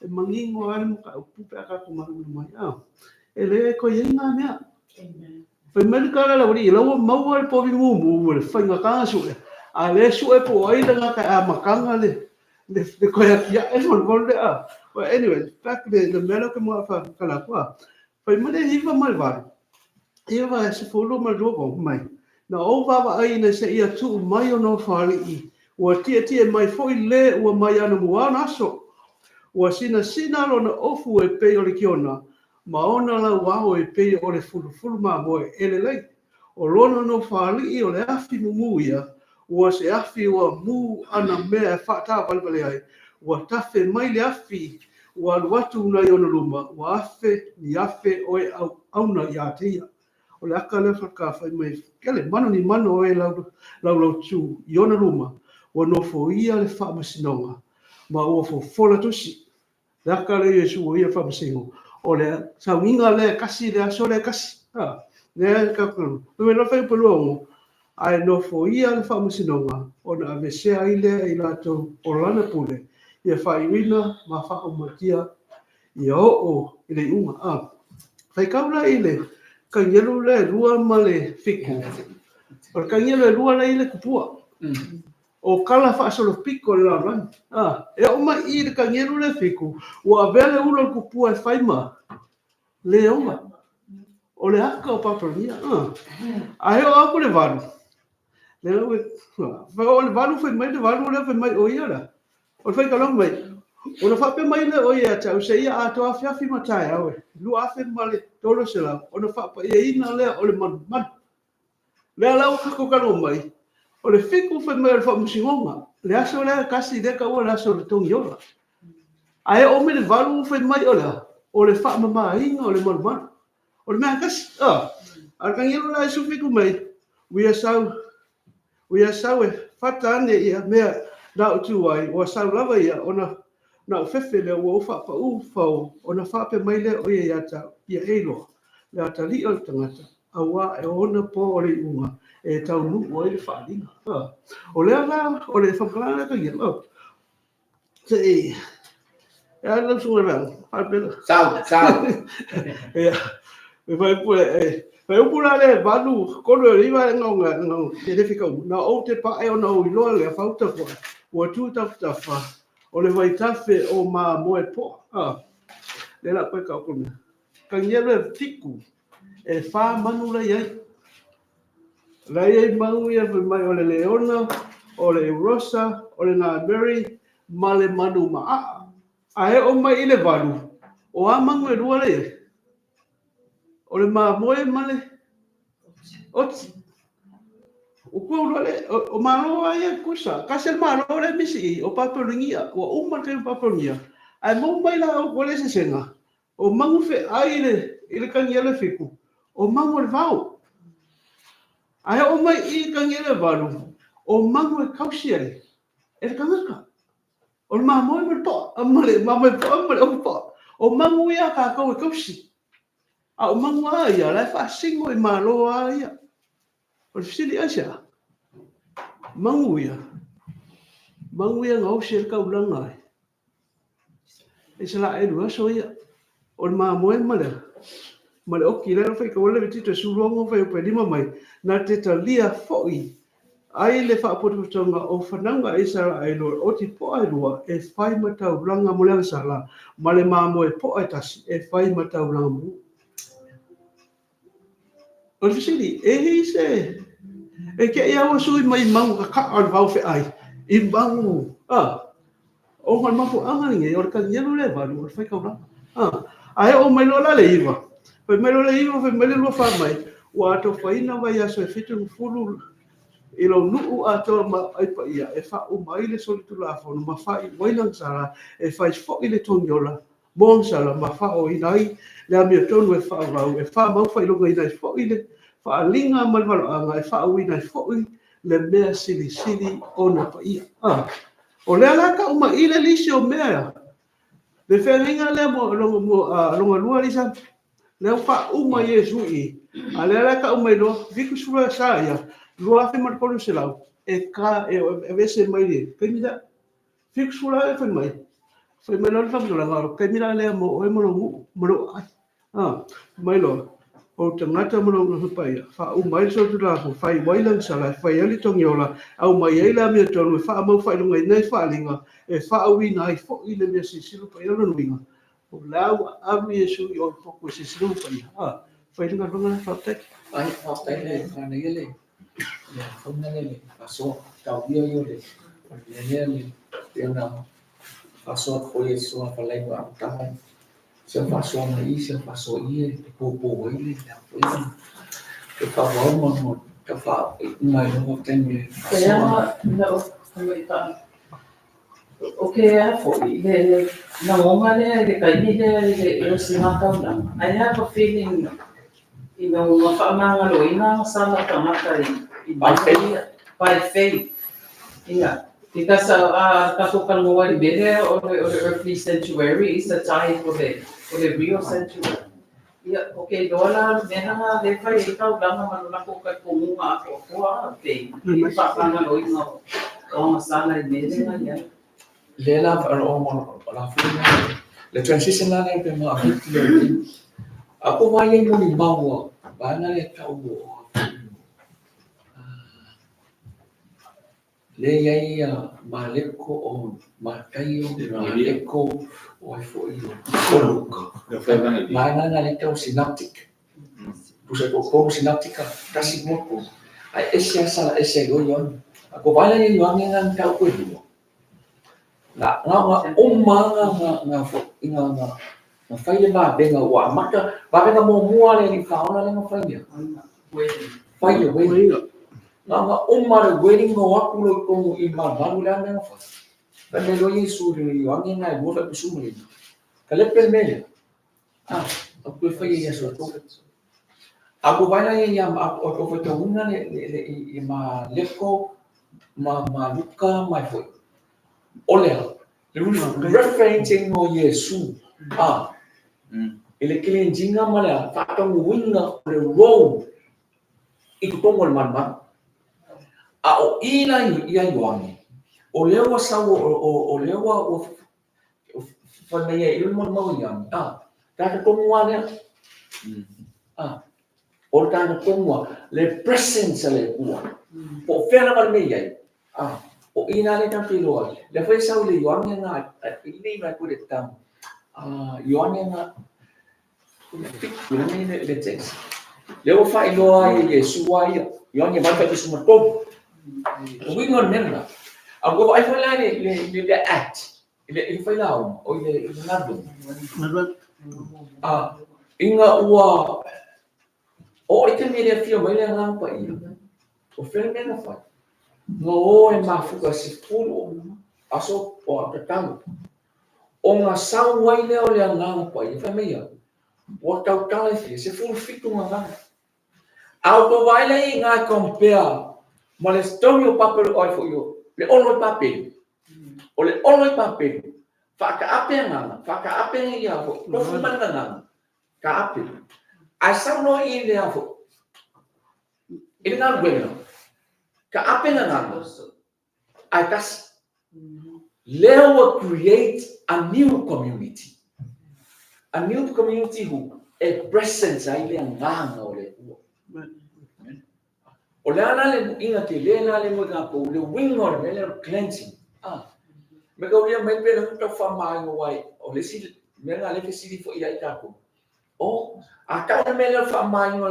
e manino lava le mataupu pe a tatou malamalama mai. A, e le toe i ai na mea. Fai mai le tala a le aualii, la ua maua le povi mumu i le faigata sue, a le sue po o ai le tagata e amataga le le le toe atiae le malumalu lea. A. Well, anyway, back le le mea lea ou te manao e faamatala atu, a. Fai mai le 9 ma le 8, 9 e 10 ma le 20 mai, na ou vaavaai ina seia tuu mai ona ofoalii, ua tietie mai foi le ua mai anamua ona aso. Ua sinasina lona ofu e pei o le kiona, ma ona lauao e pei o le fulufulu mamoe e lelei. O lona nofoalii o le afi mumu ia, ua se afi ua mu ana mea e faataavalevale ai, ua tafe mai le afi ua alu atu nai ona luma, ua afe ni afe o e auauna ia te ia. O le aka lea whakawhai mai, kele, mano ni mano o e laulautu i ona luma, ua nofoia le faamasinoga, ma ua fofola tusi. Le aka lea Iesu ua ia faamasino, o le sauniga lea e kasi le aso lea e kasi. Ha, lea e kakanu. Fai mai la whai upelua ongo, ae nofoia le faamasinoga, ona avesea ai lea i latou o lana pule, ia faaiuina ma faaumatia ia oo i le iuga. A, faitau la i le kanielu lea e lua ma le fiku. O le kanielu e lua lea i le kupua. O kala faasolopito le lalolagi. A, e oo mai i le kanielu lea e fiku, ua avea le ula o le kupua e fai ma leoga. O le aka o Papalonia. A, a e oo aku le valu, lea ua, fai oo le valu, fai mai le valu lea, fai mai o ia lea. O le faitalofa mai, ona faapea mai lea o ia ia te au, seia atoa afiafi ma taeao e 2300, ona faapaiaina lea o le malumalu. Lea la ua tatou talanoa mai, o le fiku fai mai o le faamasinoga, le aso lea e tasi lea e taua o le aso o le togiola. Ae oo mai le valu fai mai o le a? O le faamamaina o le malumalu. O le mea lava e tasi. A o le tanielo la e sufitu mai, ua ia sau, ua ia sau e fata ane ia mea na ou tu ai, ua sau lava ia ona na ou fefe lea ua ou faapaū fao ona faapea mai lea o ia ia te au, Ia e iloa le atalii o le tagata, auā e ona po o le iuga e taunuu ai le faaaliga. O lea la o le faamatalaga lea Taniela, oh, se i e a lau susuga i le Leaga, faapea. Sau, sau. Ia, e fai upu e, fai upu la lea e valu, tolu e iva e gaoga, e le fika uma. Na ou te pae ona ou iloa lea fauta foi, ua tu i tafatafa o le vaitafe o mamoe poa. Ah, lea la koe ka mea. Taniela e 7, e 4 manu la i ai. La i ai manu ia fai mai o le leona, o le eurosa, o le ngameri, ma le manu maa. A e o mai i le 8, o a manu e lua la i ai? O le mamoe ma le oti. O kua ulua le, o malo a ia kusa. Kasi le malo le misi i, o Papelonia, ua uma le taimi o Papelonia. Ae mau mai la o le sesega, o manu feai i le Taniela 7, o manu o le vao. Ae o mai i Taniela 8, o manu e kausi ai, e le tagata. O le mamoe ma le poa, ma le mamoe poa ma le ofu poa. O manu ia kākou e kausi. A o manu a ia, la e faasino i malo a ia. O le fesili ai se a? Manu ia. Manu ia gaosi e le kaulanga ai. E se la elu aso ia. O le mamoe ma le ma le oki le fai ka wale tito sulu fai o pe lima mai. Na te talia foi ai le faapotopotoga o fanauga a Isaraelu o le oti poa e lua e fai ma taulaga mo le agasala ma le mamoe poa e tasi e fai ma taulaga mo. O le fesili, e i se e ke ia ua sui mai mau ka ka o le vau feai i mau a o ngā mafuaaga lenei o le Tanielu le 8 o le faitaulaga. Ae o mai loa la le 9. Fai mai loa le 9, fai mai le lua fa mai, ua atofaina vaiaso e 70 i lou nuu atoa ma ai paia e faauma ai le solitulafono ma faaiu ai le agasala e fai foi le togiola mo agasala ma faaoina ai le amiotonu e faavau e faamau faailogaina ai foi le faaliga ma le valoaga e faauina ai foi le mea silisili ona paia. O lea la ka uma i le lisi o mea ia. Le feagaiga lea mo longa lua lisa, lea ua faauma Iesu i, a lea la ka uma i loa, 70 sa ia, 2300, e ka, e avese mai le taimi lea. 70 e fai mai. Fai mai loa le faamatalaga, o le taimi la lea mo oe ma lou nuu, ma lou aai. Mai loa, o tagata ma lou paia, faauma ai le solitulafono, fai ai le agasala, e fai ai le togiola, au mai ai le amiotonu, e faamau faailogaina ai faaliga, e faauina ai foi le mea silisili paia lona uiga. O la ua alu Iesu i o i poku e silisili paia. Fai le galuega la faafetai. Ai, faafetai le manaia le fauna le faasoa tauia ia o le mea lea le pei ona faasoa atu foi e soa falai ma amataga. Se faasoa mai i, se faasoa i e poupou ai le foi e faavau ma mo ka fa mai no taimi le faasoa. O ke a foi le na ngonga lea i le taimi lea i le o singa taulaga. I have a feeling ina ua faamagaloina sala tagata i By faith. By faith. Yeah. Because tatou talanoa i le mea lea o le earthly sanctuary is a type o le real sanctuary. Ia, o ke iloa la le mea lena le fai ai taulaga ma lo latou talitonuga atoatoa pe i faamagaloina o agasala i mea lea na i ai. Le la o mo la fu le transition la le pe ma hiti le a ko vai ai mo ni maua ba na le tau o le iai a Maleko o Mataio, Maleko o ai foi o Luka. Ma na le tau synoptic. Pusa ko ko synoptica kasi mo ko. Ai ese asa ese go yon. A ko vai le yo ngi ngan tau ko lua. Na nga nga uma nga nga nga fo nga nga nga fai le vavenga ua amata vavenga muamua le alii faola le ga faia fai le wedding nga nga uma le wedding ma o aku lo i tonu i malumalu le a mea na fai fai mai loa Iesu i le Ioane na e lua faipusū ma le lima ka lepe le mea lea a au toe faia i aso e tolu a ua vaai la ia o faitauina le i ma leko. ma Luka ma foi. O lea, le referencing o Iesu, a, i le cleansing ma le faatanuuina o le role i totonu o le malumalu. A o i la ia Ioane, o lea ua sau o lea ua fai mai ai i le malumalu ia, a, tagata tonu lava lea. A, o le tagata tonu lava, le presence a le Atua. Po o fea lava le mea e i ai, a, o i la lea tatou te iloa ai. Lea foi e sau i le Ioane na, I believe I put it down. Ioane na, Ioane le text. Lea ua faailoa ai e Iesu a ia, Ioane 8:3. O uiga o le mea lena. A ua vaai foi la le act, i le failauga, o i le galuega. A, ina ua oo i le taimi e le afio mai le Agaga Paia, o fea le mea na fai? Na o e mafuta 10 aso o tatalo. Ona sau ai lea o le Agaga Paia, fai mai ia, ua tautala i fia, 17 gagana. A outou vaai la i ina e compare ma le story o Papelu, oi foi o le olo i Papelu. O le olo i Papelu, faataape agaga, faataape ia foi, tofu mai le gagana, taape. Ae sau loa i le a foi, i le galuega, taape gagana, ae tasi. Lea ua create a new community. A new community who e presence ai le agaga o le Atua. O le a la le luiga tele la le mo i tatou, le uiga o le mea lea o le cleansing. Ah, me taulia mai pe le tau faamamaina ai, o le isi mea lena lea e fesili foi ia i tatou. O, a tau le mea lea o le faamamaina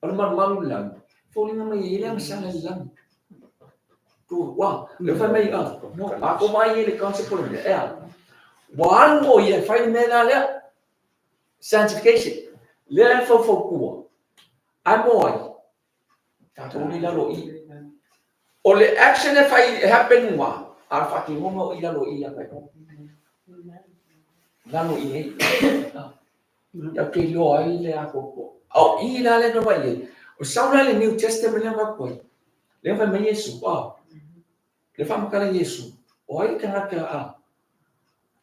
o le malumalu i le lagi, foliga mai e i ai le agasala i le lagi. Tu, ua, le fai mai, ah, no, a ko mai i le concept o le mea, ea. Ua alu o ia e fai le mea la lea, sanctification, lea e faufautua. Ae mo ai? Tatou le i lalo i. O le action e fai e happen ua, a o le faatinoga o i lalo i ia tatou. Lalo i nei. Ia te iloa ai le atoatoa. A o i la lea na vaai ai, o sau la le New Testament lea na avatu ai, lea fai mai Iesu, a, lea faamatala Iesu, o ai le tagata a,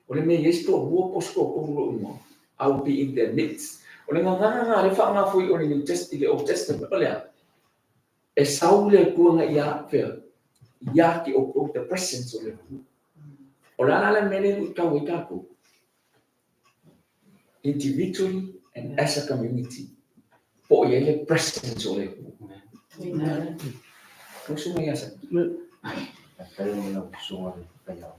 o le mea e i ai se toalua po o se toatolu lou igoa, I will be in their midst. O le gagana lena lea faaaoga foi o le New Testament, i le Old Testament, o le a? E sau le Atua na ia fea? Ia te outou, the presence o le Atua. O le a la le mea lea e luitau ai tatou? Individually and as a community. Po o i ai le presence o le Atua. Amen. Lau susuga ia Sa. Faafetai mo lau susuga i le faiao.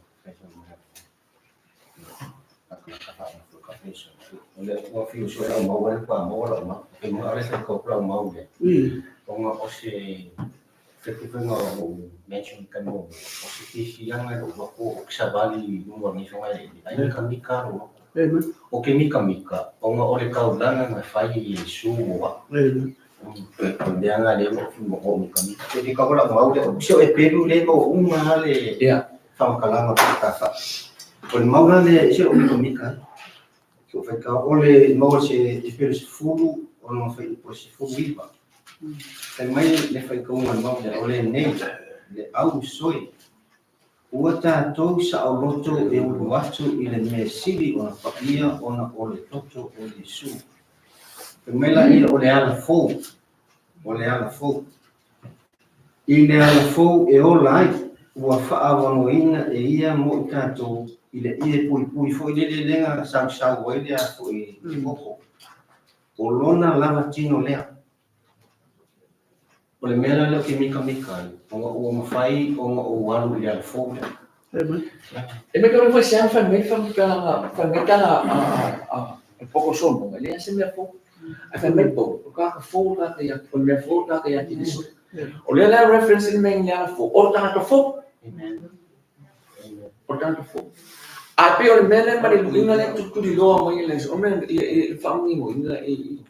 Ua fiu sue lau mau ai pa maua lau mau. Ke mua ale fai ko lau mau le. Onga o se fefefenga o mention ka mo o se fifianga lo wa ko o savali mo ni songa le. Ai mika mika ro. O ke mika mika onga o le kaulana na fai Yesu wa. O mea nga le mo fi mo ko mika mika. Ke ka ko lau mau le. Se o e pelu le mo unga le. Yeah. Whamakalanga o te fa. O le mau le se o mika mika. So fai ka o le mau se e pelu se fulu o no fai po se fulu iwa. Fai mai le fai ka unga mau le o le nei le au soi. Ua tātou sa o loto e ulu atu i le mea sili o na paia ona o le toto o Iesu. Fai mai la ia o le ala fou. O le ala fou. I le ala fou e ola ai, ua whaawanoina e ia mo i tātou i le ie pui pui foi le le lenga sau sau ai le a foi i koko. O lona lava tino lea. O le mea la leo ke mika mika ai, onga ua mawhai, onga o walu i le ala fou lea. E me ka fai se fai mai fai ka fai mai ka a a poko sono, le se mea fou. A fai mai po, o ka ka fou ka ka ia, o le mea fou ka ka ia ki so. O le la reference in mea le ala fou, o tagata fou. O tagata fou. A pe o le mea le ma le luiga le tutuli loa mai le o mea e whamangingo ina e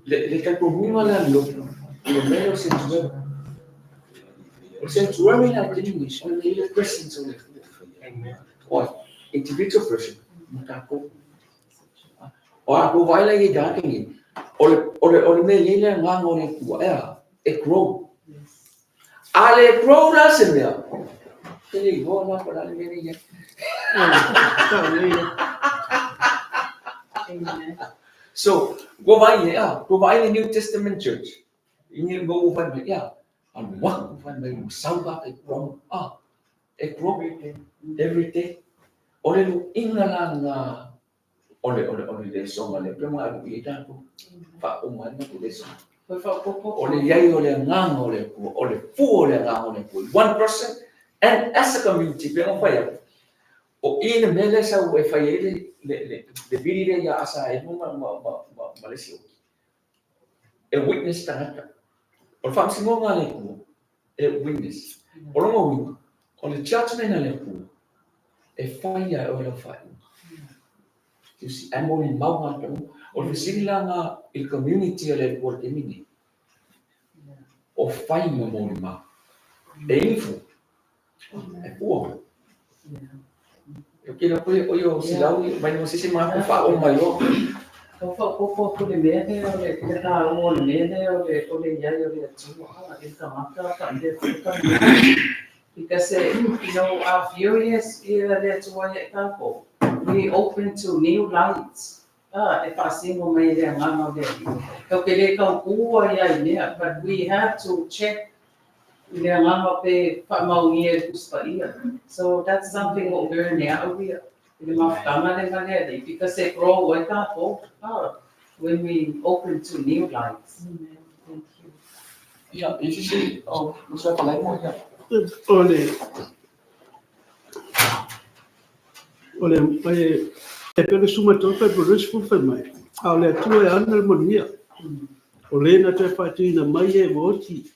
le talitonuga lea le loto, o le mea lea o le sanctuary. O le sanctuary la tini, o le le presence o le Atua. O individual person, ma tatou. O a kou vaai la i tagata nei, o le mea i ai le agaga o le Atua, e a, e grow. A le grow la se mea, e le iloa la po o le a le mea lea e i ai. So, ua vaai i ai, a, ua vaai le New Testament Church, i ni ua ua fai mai, ia, alu aku fai mai ua sau la e grow, a, e grow every day. O le luiga la lena o le, o le, o le lesona lea, pe ma e lui ai tatou, faauma ai le matou lesona. O le i ai o le Agaga o le Atua, o le fua o le Agaga o le Atua, one person and as a community, pei ona fai atu, o i le mea lea sau e fai ai le, le, le, le vili lea ia Asaelu ma, ma, ma, ma, ma le isi oki. E witness tagata. O le faamasinoga a le Atua, e witness. O lona uiga, o le judgment a le Atua, e fai lava e oe lau faaiuga. You see, ae molimau gata uma. O le fesili la lena i le community a le Atua i le taimi lenei, o fai ma molimau. E inu fua, e fua. E kilo koe o io silau i mai mo sisi ma ko fa o mai o. Tau faaopoopo atu le mea lea o le le taua o le mea lea o le o le i ai o le Atua i le tagata taʻile atu le tagata. Because you know, afio ia ia le Atua ia i tatou, we open to new lights. Ah, e faasino mai e le Agaga o le Alii. Tatou te le tau ku ai ia i mea, but we have to check i le agaga pe faamaonia e le Tusi Paia. So that's something ua ou learn e au ia i le mafutaga lea ma le Alii because e grow ai tatou when we open to new lights. Amen. Thank you. Ia, i sisi o Musa Palaimo ia. O le o le e e pe le suma tō pe le sfu fe mai. A o le Atua e ana le manuia. O le na toe faatuina mai e ua oti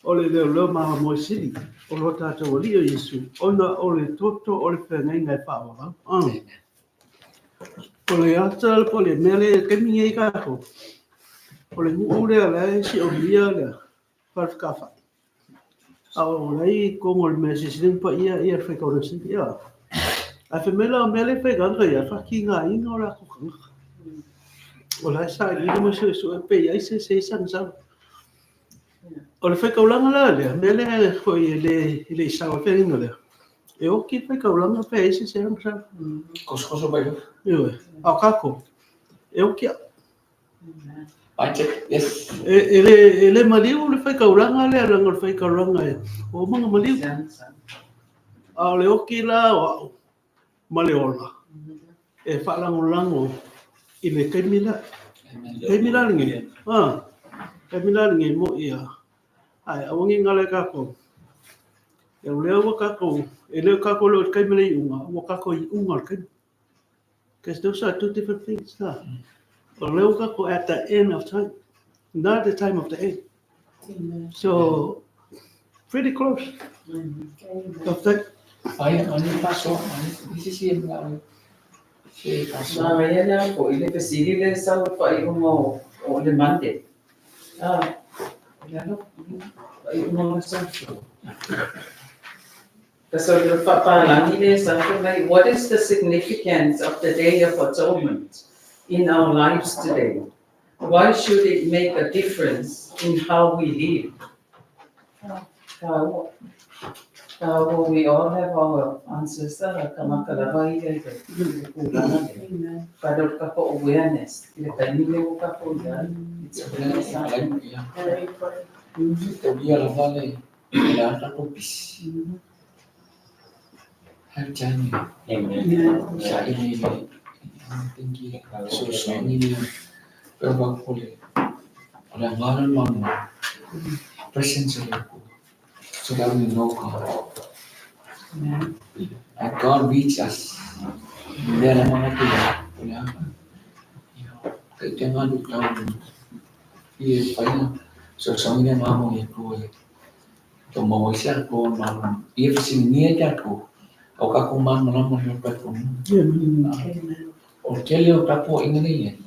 o le leoleo mamoe sili o lo tatou Alii o Iesu, ona o le toto o le feagaiga e faaauau. O le ata po o le mea lea e taimi nei kākou, o le nuu lea o la e siomia le falefekafai. A o la e i totonu o le mea silisili ona paia ia le faitauina sili. Ioe. Ae fai mai la o mea lea e fai tagata ia, faatigaina o latou tagata. O la e sailiili ma suesue pe i ai se isi e sagasala. O le faitaulaga la lea, mea lea foi e le, e le i sao ai feagaiga lea, e oti le faitaulaga pe ai se isi e sagasala. Kosokoso mai fafo. Ioe. A o kākou, e oti au. Mic check. Yes. E, e, le, e le maliu le faitaulaga lea, leaga o le faitaulaga e o maga maliu. A o le oti la o au ma le ola, e faalagolago i le taimi lea. Taimi la lenei, ah, taimi la lenei mo ia, ae aua ne i gala e kākou. E o lea ua kākou, e le o kākou le o le taimi le iuga, ua kākou i iuga o le taimi. Because those are two different things. Na. O lea ua kākou at the end of time, not the time of the end. So, pretty close. Faafetai. Ai, ani faasoa, ani, isi si e mga o se faasoa. Manaia le a foi le fesili lea e sau i le faaiuga o o le Monday. Ah, o le alo, faaiuga o le aso. So le faapalagi lea e sau fai mai, what is the significance of the Day of Atonement in our lives today? Why should it make a difference in how we live? Taua. Taua, we all have our answers, ah, tagata lava ia i le tulaga lea. But o le tatou awareness, i le taimi lea ua tatou i ai, it's very exciting. Very important. Taulia lava le le a tatou pisi. Have time. Amen. Sa ili le thank you. So so ni le pero ba ko le o le ngana manu presence of the so that we know God. Amen. And God reach us. Mea la mga tila, o le anga. Kai te ngā lu tau i e whaina. So so ni le ngā mo i ko e. Tō maua i se atua o manu. I e whasinia te atua. O ka ko manu mana mo le ko. Amen. O tele o tapuaiga nei e,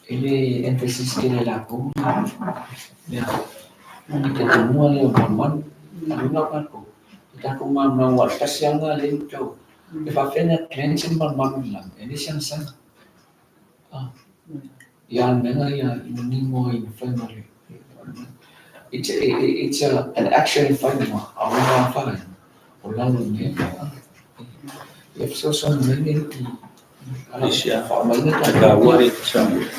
e le emphasis tele latou mea. I te tumua lea o manumanu, a luna o tatou, i tatou manumanu a le tasi lava lena lea e tau. E faapefea ona cleanse le manumanu i lalo, e le sagasala. Ia le mea ia i manino ai i fai ma le. It's an action e fai ma a o ngā whai o lalo nei. E fesoasoani mai nei i Le isi a faamaina e taua le Samuel.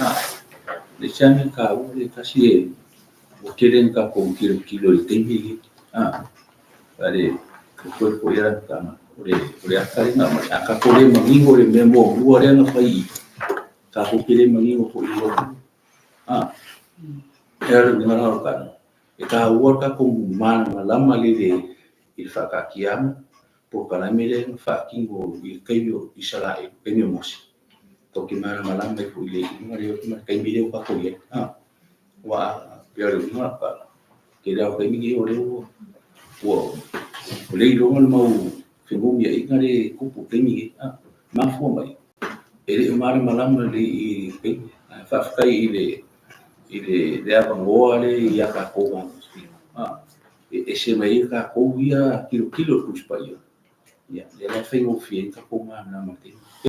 Le isi a mea taua le tasi e ua tele na tatou tilotilo i le taimi lenei. A le toe foi lava tana o le ata lea na aumai. A tatou le manino i le mea muamua lea na fai i i, tatou te le manino foi i le E a le uiga la o le tala? E taua le tatou malamalama lelei i le faataatiaga polokalame lea na faatino i le taimi o Isaraelu, taimi o Mose. Tatou te malamalama ai foi i le iuga lea ma le taimi lea ua tatou i ai. Aua pei o le uiga o lau tala, tele lava o taimi nei o lea ua le iloga le mau fenumiaiga lea e tupu i le taimi lenei. E mafua mai, e le o malamalama lelei i le taimi. Ae faafetai i le avanoa lea ia tatou e ese mai ai tatou ia tilotilo i le Tusi Paia, ia lea la e faigofie ai ona tatou malamalama i le taimi.